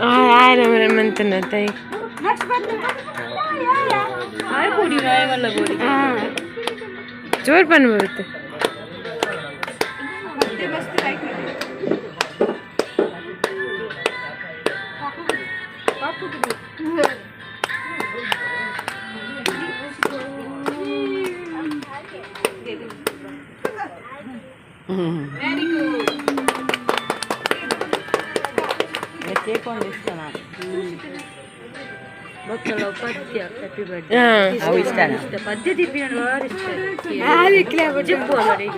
ಆಯ್ನ ಮಂತನ ತೈ. ಜೋರ್ ಬನ್ ಬರುತ್ತೆ. ಪದ್ಯ ಹ್ಯಾಪಿ ಬರ್ತ್ಡೇ. ಅವು ಇಷ್ಟನಾ? ಇಷ್ಟ ಪದ್ಯ ದಿವ್ಯ ಭಾರಿ ಇಷ್ಟ. ಜಿಪ್ಪು ನೋಡಿ.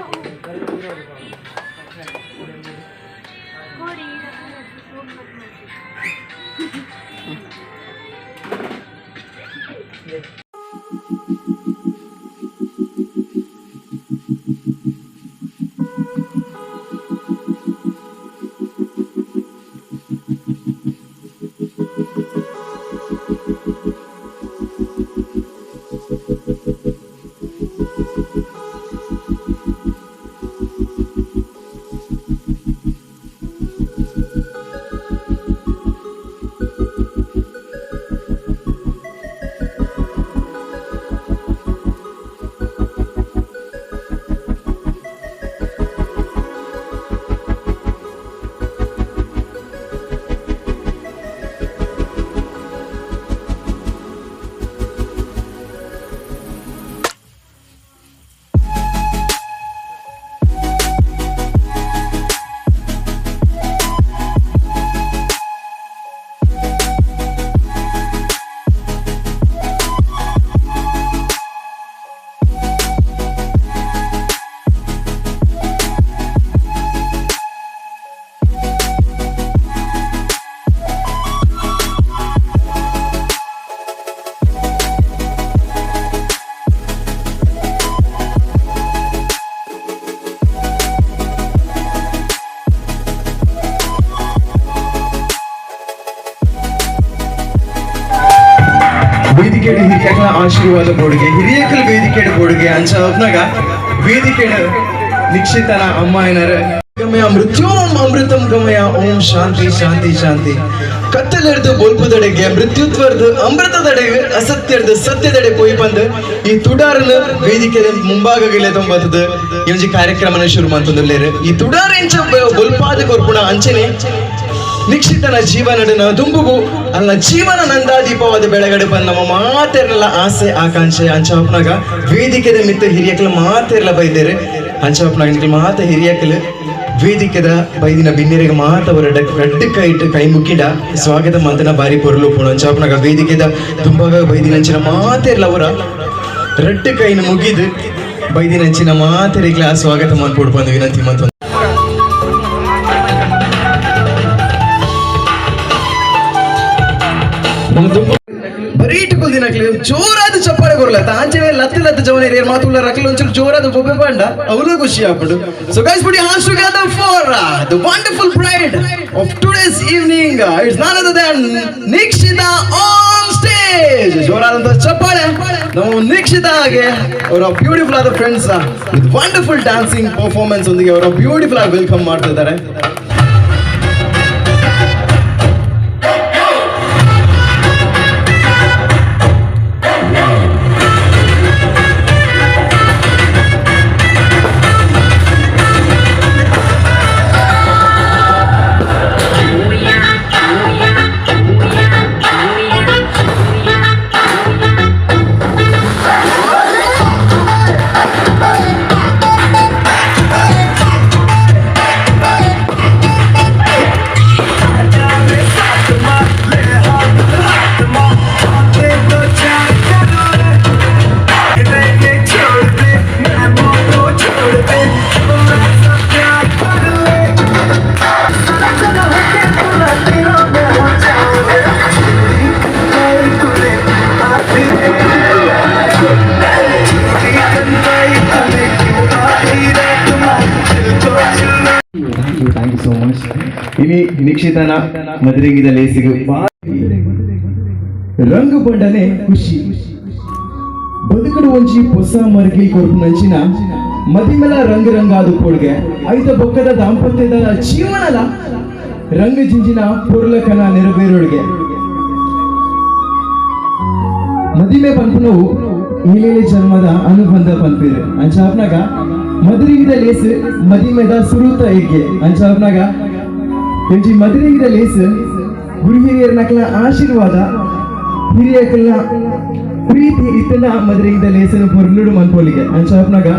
ವೇದಿಕೆ ಹಿರಿಯಕಲ ಆಶೀರ್ವಾದ ಬೋರ್ಡ್ಗೆ, ಹಿರಿಯಕಲ್ ವೇದಿಕೆ ಬೋರ್ಡ್ಗೆ ಅಂಚ ಅಪ್ನಾಗ ವೇದಿಕೆ ನಿಕ್ಷಿತನ ಅಮ್ಮ ಏನಾರ ಗಮಯ ಮೃತ್ಯೋಂ ಅಮೃತಂ ಗಮಯ. ಓಂ ಶಾಂತಿ ಶಾಂತಿ ಶಾಂತಿ. ಕತ್ತಲೆರ್ದು ಬೊಲ್ಪುದಡೆಗೆ, ಮೃತ್ಯುತ್ವರ್ದು ಅಮೃತದಡೆಗೆ, ಅಸತ್ಯರ್ದು ಸತ್ಯದಡೆ ಪೋಯಿ ಬಂದು ಈ ತುಡಾರನ ವೇದಿಕೆ ಮುಂಭಾಗಗಲೆ ತೊಂಬತ್ತದ ಈ ಒಂಜಿ ಕಾರ್ಯಕ್ರಮನ ಶುರು ಮಂತಂದುಲ್ಲೇರು. ಈ ತುಡಾರ ಎಂಚ ಬೊಲ್ಪಾದ ಕೊರ್ಪುಣ, ಅಂಚನೆ ನಿಕ್ಷಿತನ ಜೀವನಡನ ದುಂಬುಗು ಅಲ್ಲ ಜೀವನ ನಂದಾದೀಪವಾದ ಬೆಳಗಡೆ ಬಂದ ನಮ್ಮ ಮಾತೆರ್ಲ ಆಸೆ ಆಕಾಂಕ್ಷೆ. ಅಂಚಾಪ್ನಾಗ ವೇದಿಕೆದ ಮಿತ್ತ ಹಿರಿಯಕಲ ಮಾತೆರ್ಲ ಬೈದೇರೆ. ಅಂಚಾಪ್ನಾಗ ನಿಕ್ಲ ಮಾತ ಹಿರಿಯಕಲು ವೇದಿಕೆದ ಬೈದಿನ ಬಿನ್ನೆರೆಗೆ ಮಾತ ಅವರ ರಡ್ಡು ಕೈ ಇಟ್ಟು ಕೈ ಮುಕ್ಕಿಡ ಸ್ವಾಗತ ಮಂತನ ಬಾರಿ ಪೊರುಲು ಪೋಣ. ಅಂಚಾಪ್ನಾಗ ವೇದಿಕೆದ ದುಂಬಾಗ ಬೈದಿನ ಅಂಚಿನ ಮಾತೆರ್ಲ ಅವರ ರಡ್ಡು ಕೈನ ಮುಗಿದು ಬೈದಿನ ಅಂಚಿನ ಮಾತೆರಿಗ್ಲ ಸ್ವಾಗತ ಮನ್ಪೊಡು ಬಂದು ವಿನಂತಿ ಮಂತ. ಬರೀಟ್ ದಿನಕ್ಲಿ ಜೋರಾದ ಚಪ್ಪಾಳೆ ಕೊರ್ಲ ತಾಂಚೆ ಲತ್ತಿ ಲತ್ತಿ ಜವನ ಏರ್ ಮಾತುಲ್ಲ ರಕ್ಲು ಒಂಚೂರು ಜೋರಾದ ಬೊಬ್ಬೆ ಪಾಂಡ ಅವಳು ಖುಷಿ ಆಗ್ಬಿಡು. So guys, put hands together for the wonderful bride of today's evening. It's none other than Nikshita on stage. ಜೋರಾದಂತ ಚಪ್ಪಾಳೆ ನಮ್ಮ ನಿಕ್ಷಿತಾ ಹಾಗೆ ಅವರ ಬ್ಯೂಟಿಫುಲ್ ಆದ friends with wonderful dancing performance ಒಂದಿಗೆ ಅವರ ಬ್ಯೂಟಿಫುಲ್ ಆಗಿ welcome ಮಾಡ್ತಾ ಇದ್ದಾರೆ. Thank you, thank you so much. ಇನಿ ನಿಕ್ಷಿತನ ಮದರಿಂಗಿದ ಲೇಸಿಗು ರಂಗು ಬಂಡನೆ ಖುಷಿ ಬದುಕಡು ಒಂಜಿ ಹೊಸ ಮರ್ಗಿಲ್ ಕೊರ್ಪುನಂಚಿನ. ಮದಿಮೆಲ ರಂಗ ರಂಗಾದು ಕೊಡುಗೆ ಐತ ಬೊಕ್ಕದ ದಾಂಪತ್ಯದ ಜೀವನಲ ರಂಗ ಜಿಂಜಿನ ಪೊರ್ಲಕನ ನೆರವೇರುಳಿಗೆ ಮದಿಮೆ ಪನ್ಪುನವು ಏಲೇಲೆ ಜನ್ಮದ ಅನುಬಂಧ ಪನ್ಪಿರು ಅಂಚಾಪ್ನಾಗ ಮದುರಿಂಗಿದ ಲೇಸ್ ಮದಿಮೆದ ಸುರುತ ಹೆಗ್ಗೆ ಅಂಚಾಪ್ನಾಗ ಎಂಚಿ ಮದುರಿಂಗಿದ ಲೇಸ್ ಗುರು ಹಿರಿಯರ ನಕಲ ಆಶೀರ್ವಾದ ಹಿರಿಯಕಲ್ನ ಪ್ರೀತಿ ಇತ್ತನ ಮದುರಿಂಗಿದ ಲೇಸನು ಪೊರ್ಲುಡು ಮನ್ಪೋಲಿಗೆ ಅಂಚಾಪ್ನಾಗ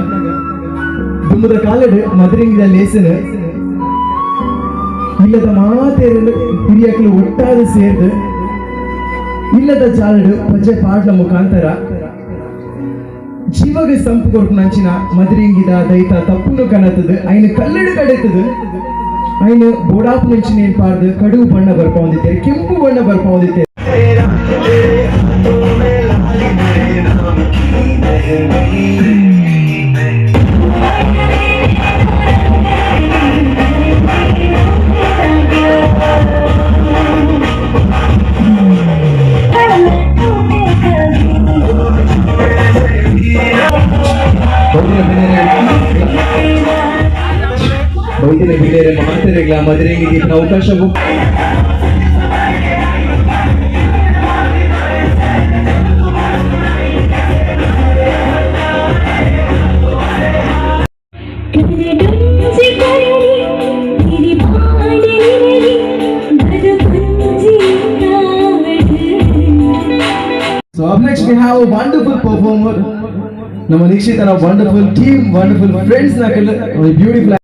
ದುಮ್ಮದ ಕಾಲಡು ಮದುರಿಂಗಿದ ಲೇಸನು ಇಲ್ಲದ ಮಾತೇರಲು ಹಿರಿಯಕಲು ಒಟ್ಟಾದ ಸೇರ್ದು ಇಲ್ಲದ ಜಾಲಡು ಪಜ್ಜೆ ಪಾಡ್ಲ ಮುಖಾಂತರ ಜೀವಗ ಸಂಪು ಕೊರ್ಪು ನಂಚಿನ ಮದರಿಂಗಿದ ದೈತ ತಪ್ಪುನು ಕನತದು ಐನು ಕಲ್ಲಡು ಕಡೆತದು ಐನು ಬೋಡಾಪು ನಂಚಿನ ಏನ್ ಪಾರ್ದು ಕಡುವು ಬಣ್ಣ ಬರ್ಪ ಹೊಂದಿದ್ದೇವೆ ಕೆಂಪು ಬಣ್ಣ ಬರ್ಪ ಹೊಂದಿದ್ದೇವೆ. ಬೌದ್ಧಿನ ಬಿಲ್ಲೇರೆ ಮಾತರೆಗ್ಲ ಮದರಿಂಗಿಗೆ ಅವಕಾಶವು So up next we have a wonderful performer. ನಮ್ಮ ನಿಕ್ಷಿತನ wonderful team, wonderful friends ನಕಲ್ beautiful.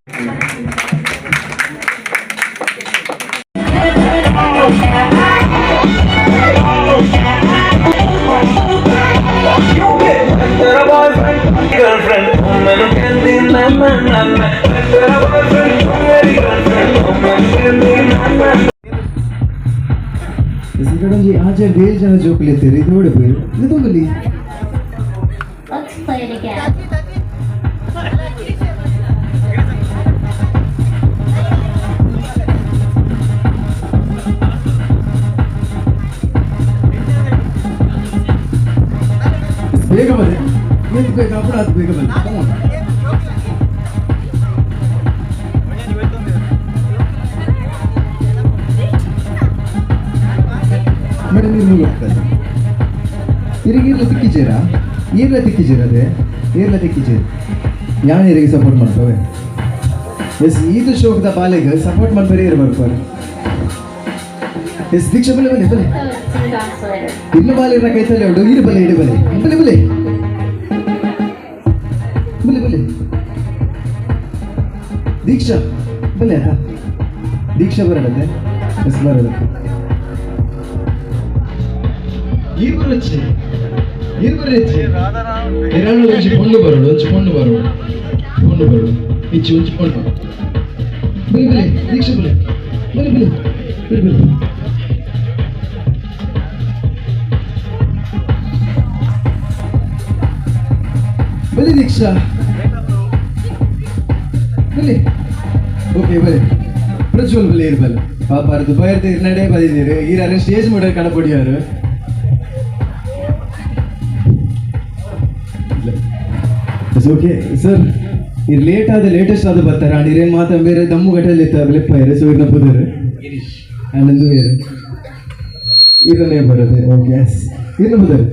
ਤੇਰਾ boyfriend girlfriend ਮੈਨੂੰ ਕਹਿੰਦੀ ਨਾ ਨਾ ਨਾ ਨਾ ਤੇਰਾ boyfriend ਮੇਰੀ girlfriend ਮੈਨੂੰ ਕਹਿੰਦੀ ਨਾ ਨਾ. ಈ ಕಡೆ ಆಚೆ ಬೇಲ್ ಜನ ಜೋಕುಲಿತ್ತೀರಿ ಇದು ಓಡಿ ಇದು ಬಲಿ. Let's play it again. ಬೇಗ ಬನ್ನಿ ಏನ್ ಬೇಕು ಅప్పుడు ಅದು ಬೇಗ ಬನ್ನಿ. Come on. Madam ನೀರು ಮೂಲ ಹೋಗ್ತದೆ ತಿರುಗಿ ಇರ್ಲ ತಿಕ್ಕಿಜೇರಾ ಏರ್ಲ ತಿಕ್ಕಿಜೇರ ಅದೇ ಏರ್ಲ ತಿಕ್ಕಿಜೇರ್ ಯಾನ್ ಏರಿಗೆ ಸಪೋರ್ಟ್ ಮಾಡ್ತವೆ. ಎಸ್ ಈದು ಶೋಕದ ಬಾಲೆಗೆ ಸಪೋರ್ಟ್ ಮಾಡ್ತಾರೆ ಏರ್ ಬರ್ತಾರೆ. ಎಸ್ ದೀಕ್ಷಾ ಬಲೆ ಬಲೆ ಬಲೆ. So see you guys later. ಇನ್ನು ಬಾಲಿರ ಕೈತಲ್ಲಿ ಉಂಟು ಇರು ಬಲೆ ಇಡು ಬಲೆ ಬಲೆ ಬಲೆ ಬಲೆ ಬಲೆ ದೀಕ್ಷಾ ಬಲೆ ಆತಾ ದೀಕ್ಷಾ ಬರಡತ್ತೆ ಎಸ್ ಬರಡತ್ತೆ ಈರ್ ಬರಚ್ಚಿ ಈರ್ ಬರಚ್ಚಿ ಇರಾನು ಒಂಜಿ ಪೊಣ್ಣು ಬರೋಡು ಒಂಜಿ ಪೊಣ್ಣು ಬರೋಡು ಪೊಣ್ಣು ಬರೋಡು ಇಚ್ಚಿ ಒಂಜಿ ಪೊಣ್ಣು ಬಲೆ ಬಲೆ ದೀಕ್ಷಾ ಬಲೆ ಬಲೆ ಬಲೆ ಬಲೆ ಬಲೆ ಬಲೆ ದೀಕ್ಷಾ ಬಲೆ ಓಕೆ ಬಲೆ ಪ್ರಜ್ವಲ್ ಬಲೆ ಇರ್ ಬಲೆ ಪಾಪ ದುಬೈರ್ದ ಇರ್ನಡೆ ಬದಿದ್ದೀರಿ ಈರ ಸ್ಟೇಜ್ ಮಾಡೋ ಕಡಪಡಿಯಾರು. ಓಕೆ ಸರ್ ಇದು ಲೇಟ್ ಆದ ಲೇಟೆಸ್ಟ್ ಆದ ಬರ್ತಾರೆ ಅಂಡ್ ಇರೇನು ಮಾತಾ ಬೇರೆ ದಮ್ಮು ಗಟ್ಟಲ್ಲಿ ಇತ್ತ ಲೆಪ್ಪ ಇರೆ ಸೊ ಇರ್ನ ಪುದರ್ ಆ್ಯಂಡ್ ಅಂದು ಬೇರೆ ಇರನೇ ಬರೋದೆ. ಓಕೆ ಎಸ್ ಇರ್ನ ಪುದರ್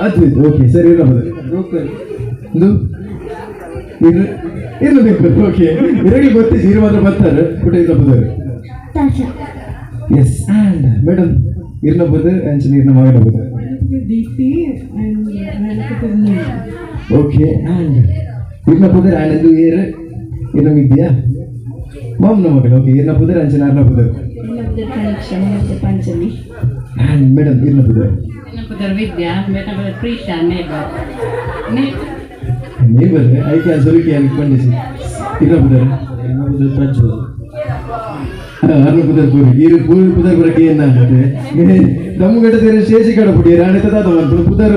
ಅದ್ವಿತ್. ಓಕೆ ಸರ್ ಇರ್ನ ಪುದರ್ ಇದು ಇರ್ ಇರ್ನ ಬೇಕು. ಓಕೆ ಇರಲಿ ಗೊತ್ತಿದೆ ಇರು ಮಾತ್ರ ಬರ್ತಾರೆ ಪುಟ್ಟ ಇರ್ನ ಪುದರ್. Tasha. S and madam ಇರ್ನ ಪುದರ್ ಅಂಚನೆ ಇರ್ನ ಮಗನ ಪುದರ್. ದೀಪ್ತಿ and okay and ಇರ್ನ ಪುದರ್ ಆ್ಯಂಡ್ ಅದು ಏರ್ ಇರ್ನ ವಿದ್ಯಾ ಮಾಮನ ಮಗಳು. ಓಕೆ ಇರ್ನ ಪುದರ್ ಅಂಚನೆ ಅರ್ನ ಪುದರ್. ಪಂಚಮಿ. ಆ್ಯಂಡ್ ಮೇಡಮ್ ಇರ್ನ ಪುದರ್. ವಿದ್ಯಾ madam Preesha neighbour. Neighbour ಐಕೆ ಸೊಲಿಕೆ ಅನ್ಕೊಂಡಿಸಿ ಇರ್ನ ಪುದರ್. ಇರ್ನ ಪುದರ್ ಪ್ರಜ್ವಲ್. ಅರ್ನ ಪುದರ್ ಪೂರಿ ಈರು ಪೂರಿ ಪುದರ್ ಬರಕ್ಕೆ ಏನಾಗುತ್ತೆ ದಮ್ಮುಗಡ್ಡ ಸೇರಿ ಶೇಷಿ ಕಡ ಪುಡಿ ರಾಣಿ ತದ ಪುದರ್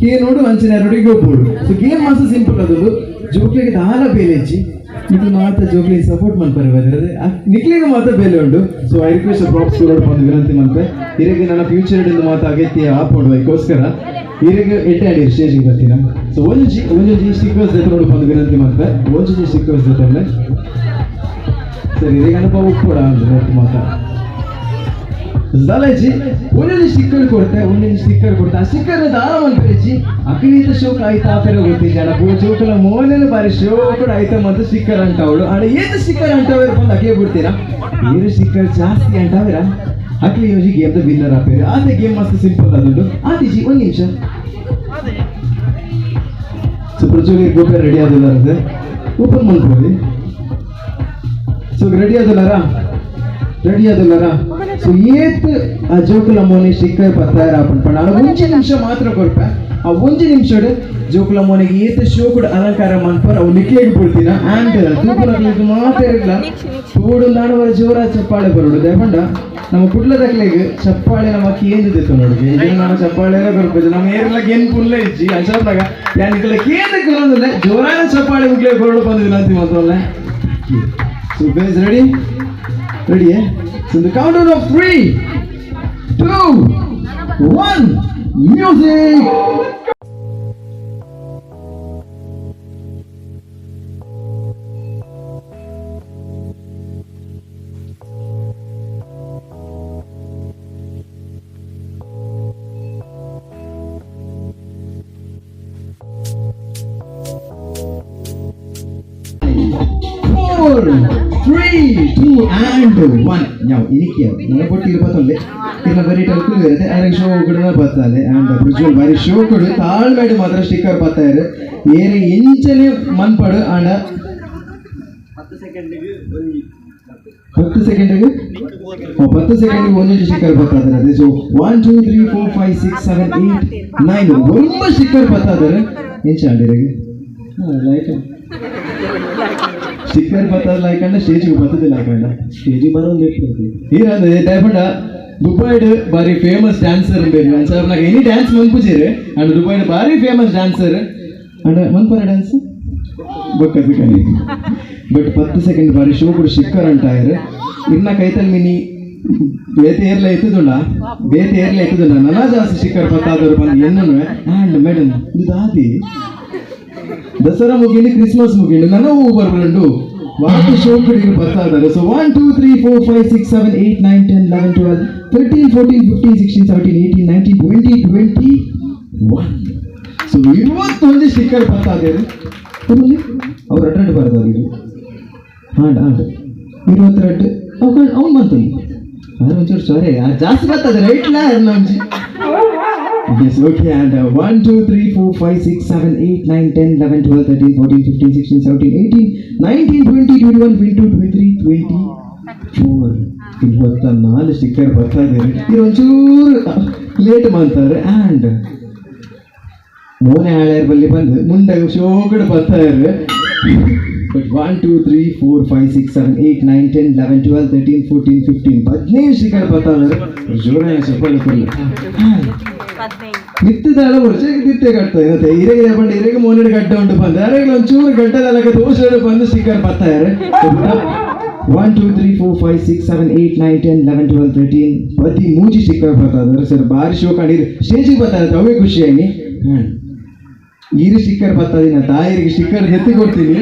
ಕೆ ನೋಡು ಅಂಚಿನ ನೋಡಿಗೆ ಹೋಗ್ಬೋದು. ಸೊ ಗೇಮ್ ಮಾಸ ಸಿಂಪಲ್ ಅದೊಂದು ಜೋಕ್ಲಿಗೆ ದಾಲ ಬೇಲೆ ಹೆಚ್ಚಿ ನಿಕ್ಲು ಮಾತ್ರ ಜೋಕ್ಲಿಗೆ ಸಪೋರ್ಟ್ ಮನ್ಪರೆ ಬರ್ತದೆ ನಿಕ್ಲಿಗೆ ಮಾತ್ರ ಬೇಲೆ ಉಂಡು. So I request props ಕೊಡೋದು ಬಂದು ವಿನಂತಿ ಮನ್ಪೆ ಇರಗೆ ನನ್ನ ಫ್ಯೂಚರ್ ಇಂದ ಮಾತ್ರ ಅಗತ್ಯ ಆಪೋಡು ಅದಕ್ಕೋಸ್ಕರ ಇರೆಗ್ ಎಡ್ಡೆ ಆಡಿ ಸ್ಟೇಜಿಗೆ ಬರ್ತೀರಾ. ಸೊ ಒಂಜಿ ಒಂಜೊಂಜಿ ಸ್ಟಿಕ್ಕರ್ಸ್ ದೆತ್ತೊಡು ಪಂದ್ ವಿನಂತಿ ಮಾಡ್ತೆ. ಒಂಜೊಂಜಿ ಸ್ಟಿಕ್ಕರ್ಸ್ ದೆತ್ತೊಂಡೆ ಸರಿ ಇರೆಗ್ ಅನುಭವ ಉಪ್ಪುಡ ಅಂದ್ ಮಾತ ದಾಲಾಜಿ. ಒಂದೊಂದು ಸ್ಟಿಕ್ಕರ್ ಕೊಡ್ತೆ, ಒಂದೊಂದು ಸ್ಟಿಕ್ಕರ್ ಕೊಡ್ತೆ. ಆ ಸ್ಟಿಕ್ಕರ್ ದಾಲ ಮನ್ಪೆರಿಜಿ ಅಖಿಲಿತ ಶೋಕ್ ಆಯ್ತಾ ಆಪೆರ ಗೊತ್ತಿಜ್ಜಿ. ಅಣ್ಣ ಜೋಕುಲ ಮೋನೆನ ಬಾರಿ ಶೋಕ್ ಐಟಮ್ ಅಂತ ಸ್ಟಿಕ್ಕರ್ ಅಂಟಾವಳು. ಅಣ್ಣ ಏತ್ ಸ್ಟಿಕ್ಕರ್ ಅಂಟಾವೇರು ಬಂದು ಅಖಿಲೇ ಬಿಡ್ತೀರಾ. ಏರು ಸ್ಟಿಕ್ಕರ್ ಜಾಸ್ತಿ ಅಂಟಾವೇರ ಅಖಿಲಿ ಯೋಜಿ ಗೇಮ್ದ ವಿನ್ನರ್ ಆಪೇರು. ಆತೆ ಗೇಮ್ ಮಸ್ತ್ ಸಿಂಪಲ್ ಆದುಂಡು. ಆತಿಜಿ ಒಂದು ನಿಮಿಷ. ಸೊ ಪ್ರಜ್ವಲ್ ಗೋಪೆ ರೆಡಿ ಆದಿಲ್ಲ, ಓಪನ್ ಮಾಡ್ಕೊಳ್ಳಿ. ಸೊ ರೆಡಿ ಆದಿಲ್ಲಾರಾ? ರೆಡಿ ಆದಿಲ್ಲಾರಾ? ಸೊ ಏತ್ ಆ ಜೋಕುಲ ಮೋನೆ ಸ್ಟಿಕ್ಕರ್ ಪತ್ತಾಯರ ಪಂಡ ಒಂಜಿ ನಿಮಿಷ ಮಾತ್ರ ಕೊರ್ಪೆ. ಆ ಒಂಜಿ ನಿಮಿಷಡ್ ಜೋಕುಲ ಮೋನೆಗೆ ಏತ್ ಶೋಕುಡ್ ಅಲಂಕಾರ ಮನ್ಪರ್ ಅವು ನಿಕ್ಲೇಗ್ ಬಿಡ್ತೀನ. ಆ್ಯಂಡ್ ತೂಪುನಕ್ಲೆಗ್ ಮಾತ್ರ ಇರ್ಲ ತೋಡು ನಾಡುವರ ಜೋರ ಚಪ್ಪಾಳೆ ಬರೋಡು. ದಯಪಂಡ ನಮ್ಮ ಕುಡ್ಲದಕ್ಲೆಗ್ ಚಪ್ಪಾಳೆ ನಮ್ಮ ಕೇಂದ್ರ ದೆತ್ತು ನೋಡುಗೆ. ನಮ್ಮ ಚಪ್ಪಾಳೆ ಕೊರ್ಪುಜಿ, ನಮ್ಮ ಏರ್ಲ ಗೇನ್ ಪುಲ್ಲ ಇಜ್ಜಿ. ಅಂಚಾದಾಗ ಯಾನ್ ನಿಕ್ಲೆ ಕೇಂದ್ರ ಕೊರೊಂದಿಲ್ಲ, ಜೋರಾನ ಚಪ್ಪಾಳೆ ಮುಗ್ಲೆ ಕೊರಡು ಬಂದಿಲ್ಲ ಅಂತ ಮಾತ್ರಲ್ಲ. So guys ready? Ready, eh? So the countdown of 3, 2, 1, music! Four, 3, 2, and 1. ನಾವು ಇನಿಕ್ಕೆ ನನ್ನ ಕೊಟ್ಟಿಗೆ ಬತ್ತೊಂದೆ ಇಲ್ಲ ಬರೀ ಟಲ್ಕು ಇರುತ್ತೆ. ಆದ್ರೆ ಶೋ ಕೂಡ ಬರ್ತಾರೆ. ಆ್ಯಂಡ್ ಪ್ರಜ್ವಲ್ ಬಾರಿ ಶೋ ಕೊಡು ತಾಳ್ಮೇಡು ಮಾತ್ರ ಸ್ಟಿಕ್ಕರ್ ಬರ್ತಾರೆ. ಏರೆ ಎಂಚನೆ ಮನ್ಪಡು ಆಂಡ 10 ಸೆಕೆಂಡ್ಗೆ 10 ಸೆಕೆಂಡ್ಗೆ ಒಂದೊಂದು ಸ್ಟಿಕ್ಕರ್ ಬರ್ತಾರೆ. ಅದೇ ಸೊ 1 2 3 4 5 6 7 8 9 ಒಂಬ ಸ್ಟಿಕ್ಕರ್ ಬರ್ತಾರೆ. ಎಂಚ ಆಂಡಿರಿಗೆ ಲೈಕ್ ಸ್ಟಿಕ್ಕರ್ ಬರ್ತದ ಲೈಕ್ ಸ್ಟೇಜಿಗೆ ಬರ್ತದಿಲ್ಲ ಲೈಕ್ ಸ್ಟೇಜಿಗೆ ಬರೋದು ಈರಂದ್ರೆ ದಯಪಂಡ ದುಬೈಡ್ ಬಾರಿ ಫೇಮಸ್ ಡ್ಯಾನ್ಸರ್ ಬೇರೆ ಸರ್. ನಾಗ ಎನಿ ಡ್ಯಾನ್ಸ್ ಮನ್ಪುಜೇರು ಅಂಡ್ ದುಬೈಡ್ ಬಾರಿ famous dancer and ಮನ್ಪರ dance ಬೊಕ್ಕದು ಕಣಿ. ಬಟ್ 10 ಸೆಕೆಂಡ್ ಬಾರಿ ಶೋ ಕೂಡ ಸ್ಟಿಕ್ಕರ್ ಅಂಟಾಯರು. ಇನ್ನ ಕೈತಲ್ ಮಿನಿ ಬೇತೆ ಏರ್ಲ ಎತ್ತುದುಂಡ, ಬೇತೆ ಏರ್ಲ ಎತ್ತುದುಂಡ ನನ್ನ ಜಾಸ್ತಿ ಸ್ಟಿಕ್ಕರ್ ಬತ್ತಾದವರು ಬಂದು ಎನ್ನನು. ಆ್ಯಂಡ್ ಮೇಡಮ್ ಇದು ದಾದಿ ದಸರಾ ಮುಗಿಂಡು ಕ್ರಿಸ್ಮಸ್ ಮುಗಿಂಡು ನನ್ನ ಹೂವು ಬರ್ಬಂಡು ವಾಟ ಶೋ ಕಡೆಗೆ ಬರ್ತಾ ಇದ್ದಾರೆ. ಸೊ 1 2 3 4 5 6 7 8 9 10 11 12 13 14 15 16 17 18 19 20 21. ಸೊ 21 ಸ್ಟಿಕ್ಕರ್ ಬರ್ತಾ ಇದ್ದಾರೆ. ಅವ್ರು ಅಡ್ರೆಡ್ ಬರ್ತಾರೆ ಹಾಂ ಹಾಂ 22 ಅವ್ನು ಬಂತು ಅದ್ರ ಒಂಚೂರು ಸಾರಿ ಜಾಸ್ತಿ ಬರ್ತದೆ ರೈಟ್ ಲಾ ಒಂಜಿ. Yes, okay, and 1, 2, 3, 4, 5, 6, 7, 8, 9, 10, 11, 12, 13, 14, 15, 16, 17, 18, 19, 20, 21, 22, 23, 24. 24 sticker ಬರ್ತಾ ಇದ್ದಾರೆ. ಇದು ಒಂಚೂರು ಲೇಟ್ ಮಾಡ್ತಾರೆ. ಆ್ಯಂಡ್ ಮೋನೆ ಹಾಳ್ಯಾರ ಬಲ್ಲಿ ಬಂದು ಮುಂದೆ ಶೋಕಡೆ ಬರ್ತಾ ಇದ್ದಾರೆ. ಬಟ್ 1 2 3 4 5 6 7 8 9 10 11 12 13 14 15 15 ಸ್ಟಿಕ್ಕರ್ ಬರ್ತಾ ಇದ್ದಾರೆ. ಜೋರಾಗಿ ಚಪ್ಪಾಳೆ ಕೊಡಲಿ. ನಿತ್ತದಾಳ ವರ್ಷ ನಿತ್ಯ ಕಟ್ತಾ ಮತ್ತೆ ಇರೆಗೆ ಬಂದು ಇರೆಗೆ ಮೋನಿಡ್ ಗಡ್ಡ ಉಂಟು ಬಂದು ಅರೆಗೆ ಒಂಚೂರು ಗಡ್ಡದಲ್ಲಕ ದೋಷ ಬಂದು ಸ್ಟಿಕ್ಕರ್ ಬರ್ತಾ ಇದ್ದಾರೆ. 1 2 3 4 5 6 7 8 9 10 11 12 13 13 ಸ್ಟಿಕ್ಕರ್ ಬರ್ತಾ ಇದ್ದಾರೆ. ಸರ್ ಭಾರಿ ಶೋ ಕಂಡಿರಿ ಸ್ಟೇಜಿಗೆ ಬರ್ತಾ ಇದ್ದಾರೆ ಅವೇ ಖುಷಿಯಾಗಿ. ಈರು ಸ್ಟಿಕ್ಕರ್ ಬರ್ತಾ ಇದೀನಿ ತಾಯಿರಿಗೆ ಸ್ಟಿಕ್ಕರ್ ಎತ್ತಿ ಕೊಡ್ತೀನಿ.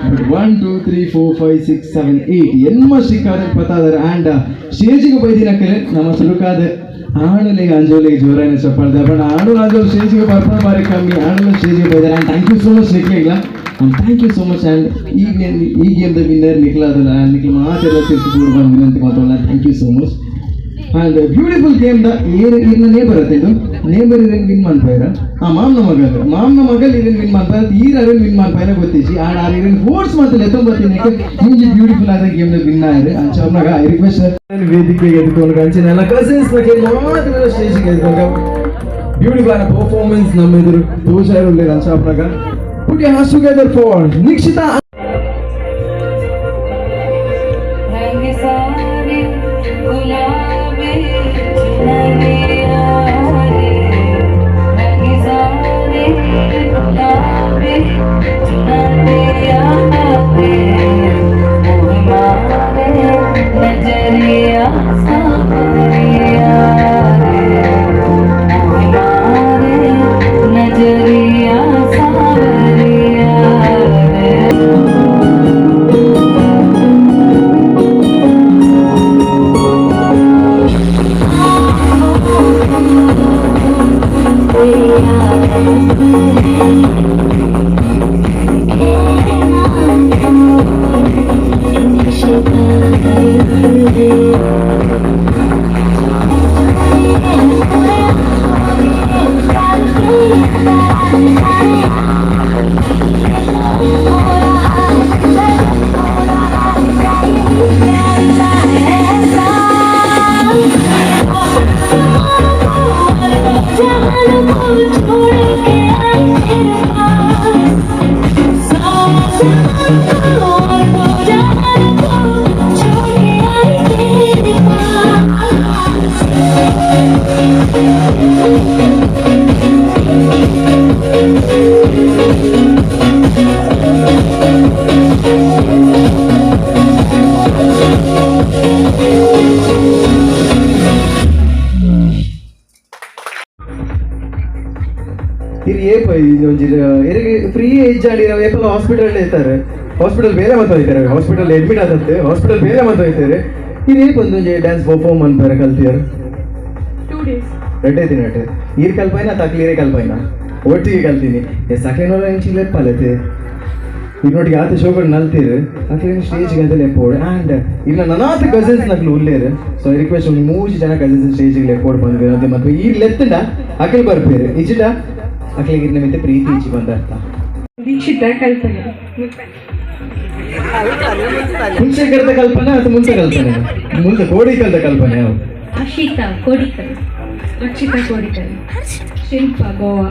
ಬಟ್ 1 2 3 4 5 6 7 8 ಎನ್ಮ ಸ್ಟಿಕ್ಕರ್ ಬರ್ತಾ ಇದ್ದಾರೆ. ಆ್ಯಂಡ್ ಸ್ಟೇಜಿಗೆ ಬೈದಿನಕ್ಕೆ ನಮ್ಮ ಸುರುಕಾದ ಆಣುಲಿಗೆ ಅಂಜೋಲಿಗೆ ಜೋರಾಗಿ ಚಪ್ಪಾಳೆ. ಬಟ್ ಆಣು ಅಂಜೋಲು ಸ್ಟೇಜಿಗೆ ಬರ್ತಾ ಬಾರಿ ಕಮ್ಮಿ ಆಣುಲು ಸ್ಟೇಜಿಗೆ ಬೈದಾರೆ. And thank you so much ನಿಕ್ಲಿಲ್ಲ and thank you so much. And ಈ ಗೇಮ್ ಈ ಗೇಮ್ದ ವಿನ್ನರ್ ನಿಕ್ಲಾದಲ್ಲ ಆ್ಯಂಡ್ ನಿಕ್ಲ ಮಾತೆಲ್ಲ ತಿರ್ತು ಬಂದು ವಿನಂತಿ ಮಾತಲ್ಲ. Thank you so much. And beautiful game the ಏರ್ ಇರ್ನ ನೇಬರ್ ಅತ್ತ ಇದು ನೇಬರ್ ಇರೇನು ವಿನ್ ಮಾಡ್ಪಾಯಿರ. ಆ ಮಾಮ್ನ ಮಗಲ್ ಮಾಮ್ನ ಮಗಲ್ ಇರೇನು ವಿನ್ ಮಾಡ್ಪಾಯ ಈರ್ ಅರೇನು ವಿನ್ ಮಾಡ್ಪಾಯಿನ ಗೊತ್ತಿಜಿ. ಆ್ಯಂಡ್ ಆರ್ ಇರೇನು ಫೋರ್ಸ್ ಮಾತ್ರ ಎತ್ತೊಂಬತ್ತೀನಿ ಮುಂಜಿ ಬ್ಯೂಟಿಫುಲ್ ಆದ ಗೇಮ್ನ ವಿನ್ ಆಯ್ರೆ. ಅಂಚ ಅವ್ನಾಗ I request ವೇದಿಕೆಗೆ ಎದ್ಕೊಂಡು ಅಂಚಿನೆಲ್ಲ ಕಸಿನ್ಸ್ ಬಗ್ಗೆ ಮಾತ್ರ ಸ್ಟೇಜಿಗೆ ಎದ್ಕೊಂಡು ಬ್ಯೂಟಿಫುಲ್ ಆದ ಪರ್ಫಾರ್ಮೆನ್ಸ್ ನಮ್ಮ ಎದುರು ದೋಷ ಇರಲಿಲ್ಲ. ಅಂಚ ಅವ್ನಾಗ put your hands together for Nikshita. नजरिया सावरिया रे, मोह मारे। ಒಂಜಿ ಎರೆಗೆ ಫ್ರೀ ಏಜ್ ಆಡಿ ನಾವು ಏಪಲ ಹಾಸ್ಪಿಟಲ್ ಇರ್ತಾರೆ, ಹಾಸ್ಪಿಟಲ್ ಬೇರೆ ಮತ್ತೆ ಹೋಯ್ತಾರೆ, ಹಾಸ್ಪಿಟಲ್ ಅಡ್ಮಿಟ್ ಆದತ್ತೆ, ಹಾಸ್ಪಿಟಲ್ ಬೇರೆ ಮತ್ತೆ ಹೋಯ್ತಾರೆ. ಇದೇ ಒಂದೊಂಜಿ ಡ್ಯಾನ್ಸ್ ಪರ್ಫಾರ್ಮ್ ಮನ್ಪೇರೆ ಕಲ್ತಿಯರು? 2 days. ರಡ್ಡೆ ದಿನ ಈರ್ ಕಲ್ಪಾಯಿನ ತಕ್ಲೀರೆ ಕಲ್ಪಾಯಿನ ಒಟ್ಟಿಗೆ ಕಲ್ತೀನಿ. ಎಸ್ ಅಕ್ಲೇನೋಲ ಎಂಚಿ ಲೆಪ್ಪಲತೆ ಇನ್ನೊಟ್ಟಿಗೆ ಆತ ಶೋಕಡ್ ನಲ್ತೀರು ಅಕ್ಲೇನು ಸ್ಟೇಜ್ ಗಂಟೆ ಲೆಪ್ಪೋಡು. ಆ್ಯಂಡ್ ಇಲ್ಲ ನನಾತ ಕಸಿನ್ಸ್ ನಕ್ಲು ಉಲ್ಲೇರು. ಸೊ ರಿಕ್ವೆಸ್ಟ್ ಒಂದು ಮೂರು ಜನ ಕಸಿನ್ಸ್ ಸ್ಟೇಜಿಗೆ ಲೆಪ್ಪೋಡು ಬಂದ್ವಿ ಅದೇ ಮತ್ತು ಈ ಲೆತ್ತಂಡ ಅಕ್ಲಿ ಬರ್ಪೇರು ಇಜಿಡ ಅಕ್ಲಿಗೆ ಇರ್ನ ಪ್ರೀತಿ ಇಜ್ಜಿ ಬಂದ ಅರ್ಥ. ದೀಕ್ಷಿತ ಕಲ್ಪನೆ. ಮುಂಚೆ ಕರೆದ ಕಲ್ಪನೆ ಅಥವಾ ಮುಂಚೆ ಕಲ್ಪನೆ ಮುಂಚೆ ಕೋಡಿಕಲ್ದ ಕಲ್ಪನೆ? Ashita Kodikal. Akshita Kodikal. Shilpa Goa.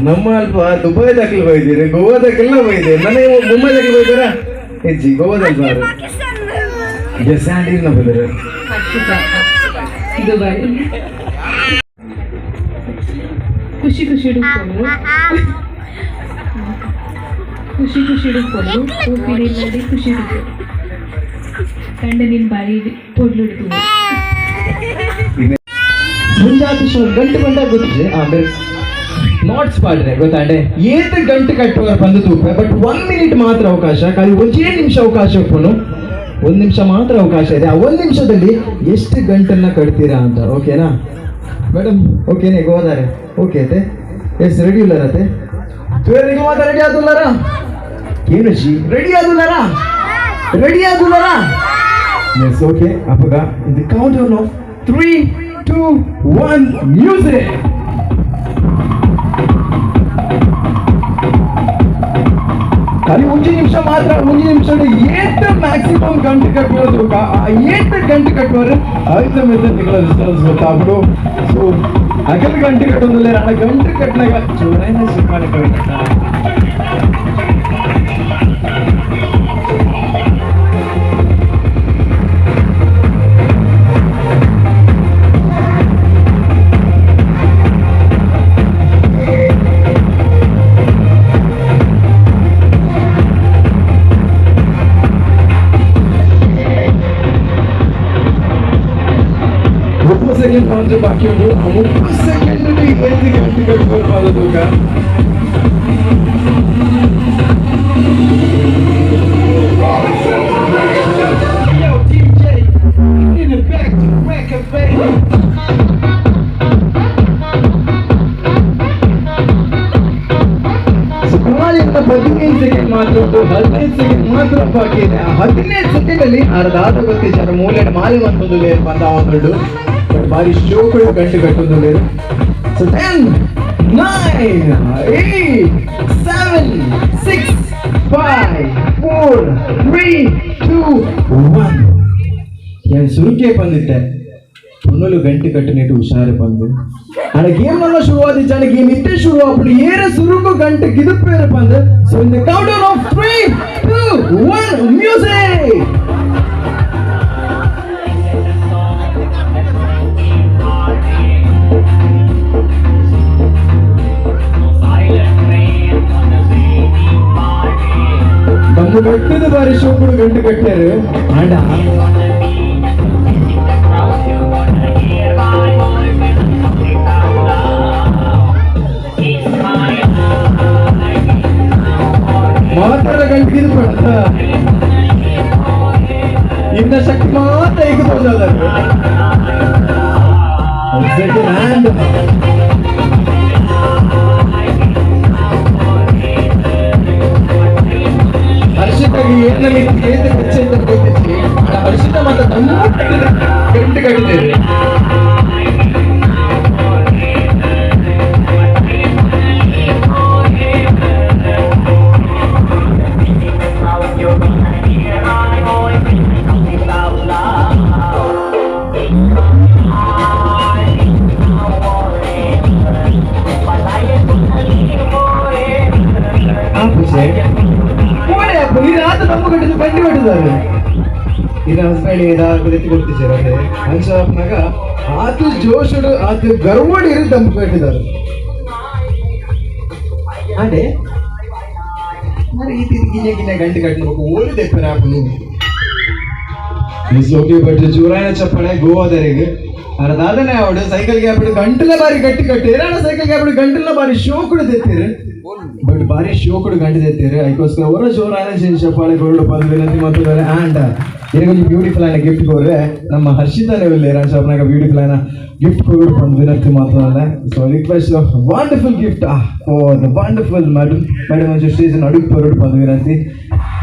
ನಮ್ಮ ಅಲ್ಪ ದುಬೈ ದಾಖಲು ಹೋಗಿದ್ದೀರಿ, ಗೋವಾ ದಾಖಲೆಲ್ಲ ಹೋಗಿದ್ದೀರಿ, ನನಗೆ ಮುಂಬೈ ದಾಖಲು ಹೋಗಿದ್ದೀರಾ ಹೆಚ್ಚಿ ಗೋವಾದಲ್ಲಿ ಬಾರು. ಎಸ್ ಆ್ಯಂಡ್ ಇರ್ನ ಬಂದರು. ಅಕ್ಷಿತಾ ದುಬೈ. ಖುಷಿ ಖುಷಿ ಹಿಡ್ಕೊಂಡು ಖುಷಿ ಖುಷಿ ಹಿಡ್ಕೊಂಡು ಊಪಿನಲ್ಲಿ ಖುಷಿ ಹಿಡ್ಕೊಂಡು ಕಂಡ ನಿನ್ ಬಾರಿ ಪೊಡ್ಲು ಹಿಡ್ಕೊಂಡು ಮುಂಜಾತ ಗಂಟು ಬಂದಾಗ ಗೊತ್ತಿದೆ ಆಮೇಲೆ ನಾಟ್ಸ್ ಪಾಡ್ರೆ ಗೊತ್ತಾಂಡೆ ಏತ್ ಗಂಟೆ ಕಟ್ಟುವ ಬಂದು ತೂಪೆ. ಬಟ್ 1 ಮಿನಿಟ್ ಮಾತ್ರ ಅವಕಾಶ, ಖಾಲಿ ಒಂದೇ ನಿಮಿಷ ಅವಕಾಶ ಉಪ್ಪುನು, 1 ನಿಮಿಷ ಮಾತ್ರ ಅವಕಾಶ ಇದೆ. ಆ 1 ನಿಮಿಷದಲ್ಲಿ ಎಷ್ಟು ಗಂಟನ್ನ ಕಟ್ತೀರಾ ಅಂತ. ಓಕೆನಾ ಮೇಡಮ್? ಓಕೆನೆ ಗೋದಾರೆ ಓಕೆ ಅತ್ತೆ? ಎಸ್ ರೆಡಿ ಇಲ್ಲಾರತ್ತೆ? ಮಾತ್ರ ರೆಡಿ ಆದುಲ್ಲಾರ? ಏನು ಜಿ ರೆಡಿ ಆದುಲ್ಲಾರ? ರೆಡಿ ಆದುಲ್ಲಾರ? Yes okay. ಅಪ್ಪಗ ಇದು count down of 3 2 1 music. ಖಾಲಿ ಒಂಜಿ ನಿಮಿಷ ಮಾತ್ರ, ಒಂಜಿ ನಿಮಿಷ ಏತ್ ಮ್ಯಾಕ್ಸಿಮಮ್ ಗಂಟೆ ಕಟ್ಟುವುದು, ಏತ್ ಗಂಟೆ ಕಟ್ಟುವರು ಐದು ಮೆತ್ತೆ ಗೊತ್ತಾಗ್ಬಿಡು. ಸೊ ಅಗಲ್ ಗಂಟೆ ಕಟ್ಟೋದಿಲ್ಲ, ಅಣ್ಣ ಗಂಟೆ ಕಟ್ಟನಾಗ ಜೋರಾನ ಸಿಕ್ಕಾನೆ ಕವಿತ. ಸೆಕೆಂಡ್ ಮಾತ್ರ ಬಾಕಿ ಉಂಟು. 30 ಸೆಕೆಂಡ್ ಏತ್ ಗಂಟೆ ಕಟ್ಟುವರು ತೂಕ. 15 ಸೆಕೆಂಡ್ ಮಾತ್ರ ಉಂಟು, 15 ಸೆಕೆಂಡ್ ಮಾತ್ರ ಬಾಕಿ ಇದೆ. ಆ 15 ಸೆಕೆಂಡ್ ಅಲ್ಲಿ ಅರ್ಧ ಆದ ಗೊತ್ತಿದ್ದಾರೆ ಮೂಲೆ ಮಾಲೆ ಬಂದು ಬಂದ ಒಂದು ಬಟ್ ಬಾರಿ ಶೋಕುಳು ಗಂಟೆ ಕಟ್ಟೊಂದು ಲೇರು. ಸೊ 10 9 8 7 6 5 4 3 2 1. ನಾನು ಸುರುಕೆ ಬಂದಿದ್ದೆ ಪೊನ್ನುಲು ಗಂಟೆ ಕಟ್ಟಿನಿಟ್ಟು ಹುಷಾರು ಬಂದು ಆಡ ಗೇಮ್ ನಲ್ಲ ಶುರುವಾದ ಜಾನ ಗೇಮ್ ಇತ್ತೆ ಶುರು ಅప్పుడు ಏರ ಸುರುಕು ಗಂಟೆ ಗಿದುಪೇರ ಬಂದು. So in the count down of 3 2 1 music. ದಮ್ಮು ಕಟ್ಟಿದ ಬಾರಿ ಶೋಕುಡು ಗಂಟೆ ಕಟ್ಟಾರು ಆಂಡ ಮಾತಾಡ ಗಂಟೆ ಪಡ್ತ ಇನ್ನ ಶಕ್ತಿ ಮಾತ್ರ ಈಗ ಸೆಕೆಂಡ್ ಹರ್ಷಿತಾಗಿ ಏನಲ್ಲಿ ಏತ ಖರ್ಚು ಅಂತ ಗೊತ್ತಿತ್ತು. ಹರ್ಷಿತ ಮಾತ್ರ ದಮ್ಮು ಗಂಟೆ ಕಟ್ಟಿದ್ದೇವೆ. ಇನ್ನ ಹಸ್ಬೆಂಡ್ ಏದಾಗುತ್ತೆ ಕೊಡ್ತಿದ್ದಾರೆ ಅದೇ ಅಂಚಾಪ್ನಾಗ ಆತ ಜೋಶುಡು ಆತ ಗರ್ವಡು ಇರು ದಮ್ಮು ಕಟ್ಟಿದ್ದಾರೆ. ಅದೇ మరి ಈ ಗಿನ್ನೆ ಗಿನ್ನೆ ಗಂಟೆ ಕಟ್ಟಬೇಕು ಓಲಿ ದೆಪ್ಪರ ಆಪುನು. Is okay but ಜೋರಾಯನ ಚಪ್ಪಳೆ ಗೋವಾದರಿಗೆ. ಅರ್ಧಾದನೆ ಅವಡು ಸೈಕಲ್ ಗ್ಯಾಪ್ ಗಂಟಲ ಬಾರಿ ಗಟ್ಟಿ ಕಟ್ಟಿ ಏನಾನ ಸೈಕಲ್ ಗ್ಯಾಪ್ ಗಂಟಲ ಬಾರಿ ಶೋಕುಡು ತೆತ್ತೀರು ಬಟ್ ಬಾರಿ ಶೋಕುಡು ಗಂಟು ತೆತ್ತೀರು ಅದಕ್ಕೋಸ್ಕರ ಹೊರ ಜೋರಾನ ಚಪ್ಪಾಳೆ ಕೊರಡು ಬಂದು ವಿನಂತಿ ಮಾಡ್ತಿದ್ದಾರೆ. ಆ್ಯಂಡ್ ಇದಕ್ಕೊಂದು ಬ್ಯೂಟಿಫುಲ್ ಆಯ್ನ ಗಿಫ್ಟ್ ಕೊಡ್ರೆ ನಮ್ಮ ಹರ್ಷಿತಾನೆ ಇಲ್ಲಿ ಶಾಪ್ನಾಗ ಬ್ಯೂಟಿಫುಲ್ ಆಯ್ನ ಗಿಫ್ಟ್ ಕೊಡು ಬಂದು ವಿನಂತಿ ಮಾಡ್ತಾರೆ. So request wonderful gift for the wonderful madam madam ಒಂಚೂರು ಸ್ಟೇಜ್ ಅಡುಗೆ ಬರೋಡು ಬಂದು ವಿನಂತಿ.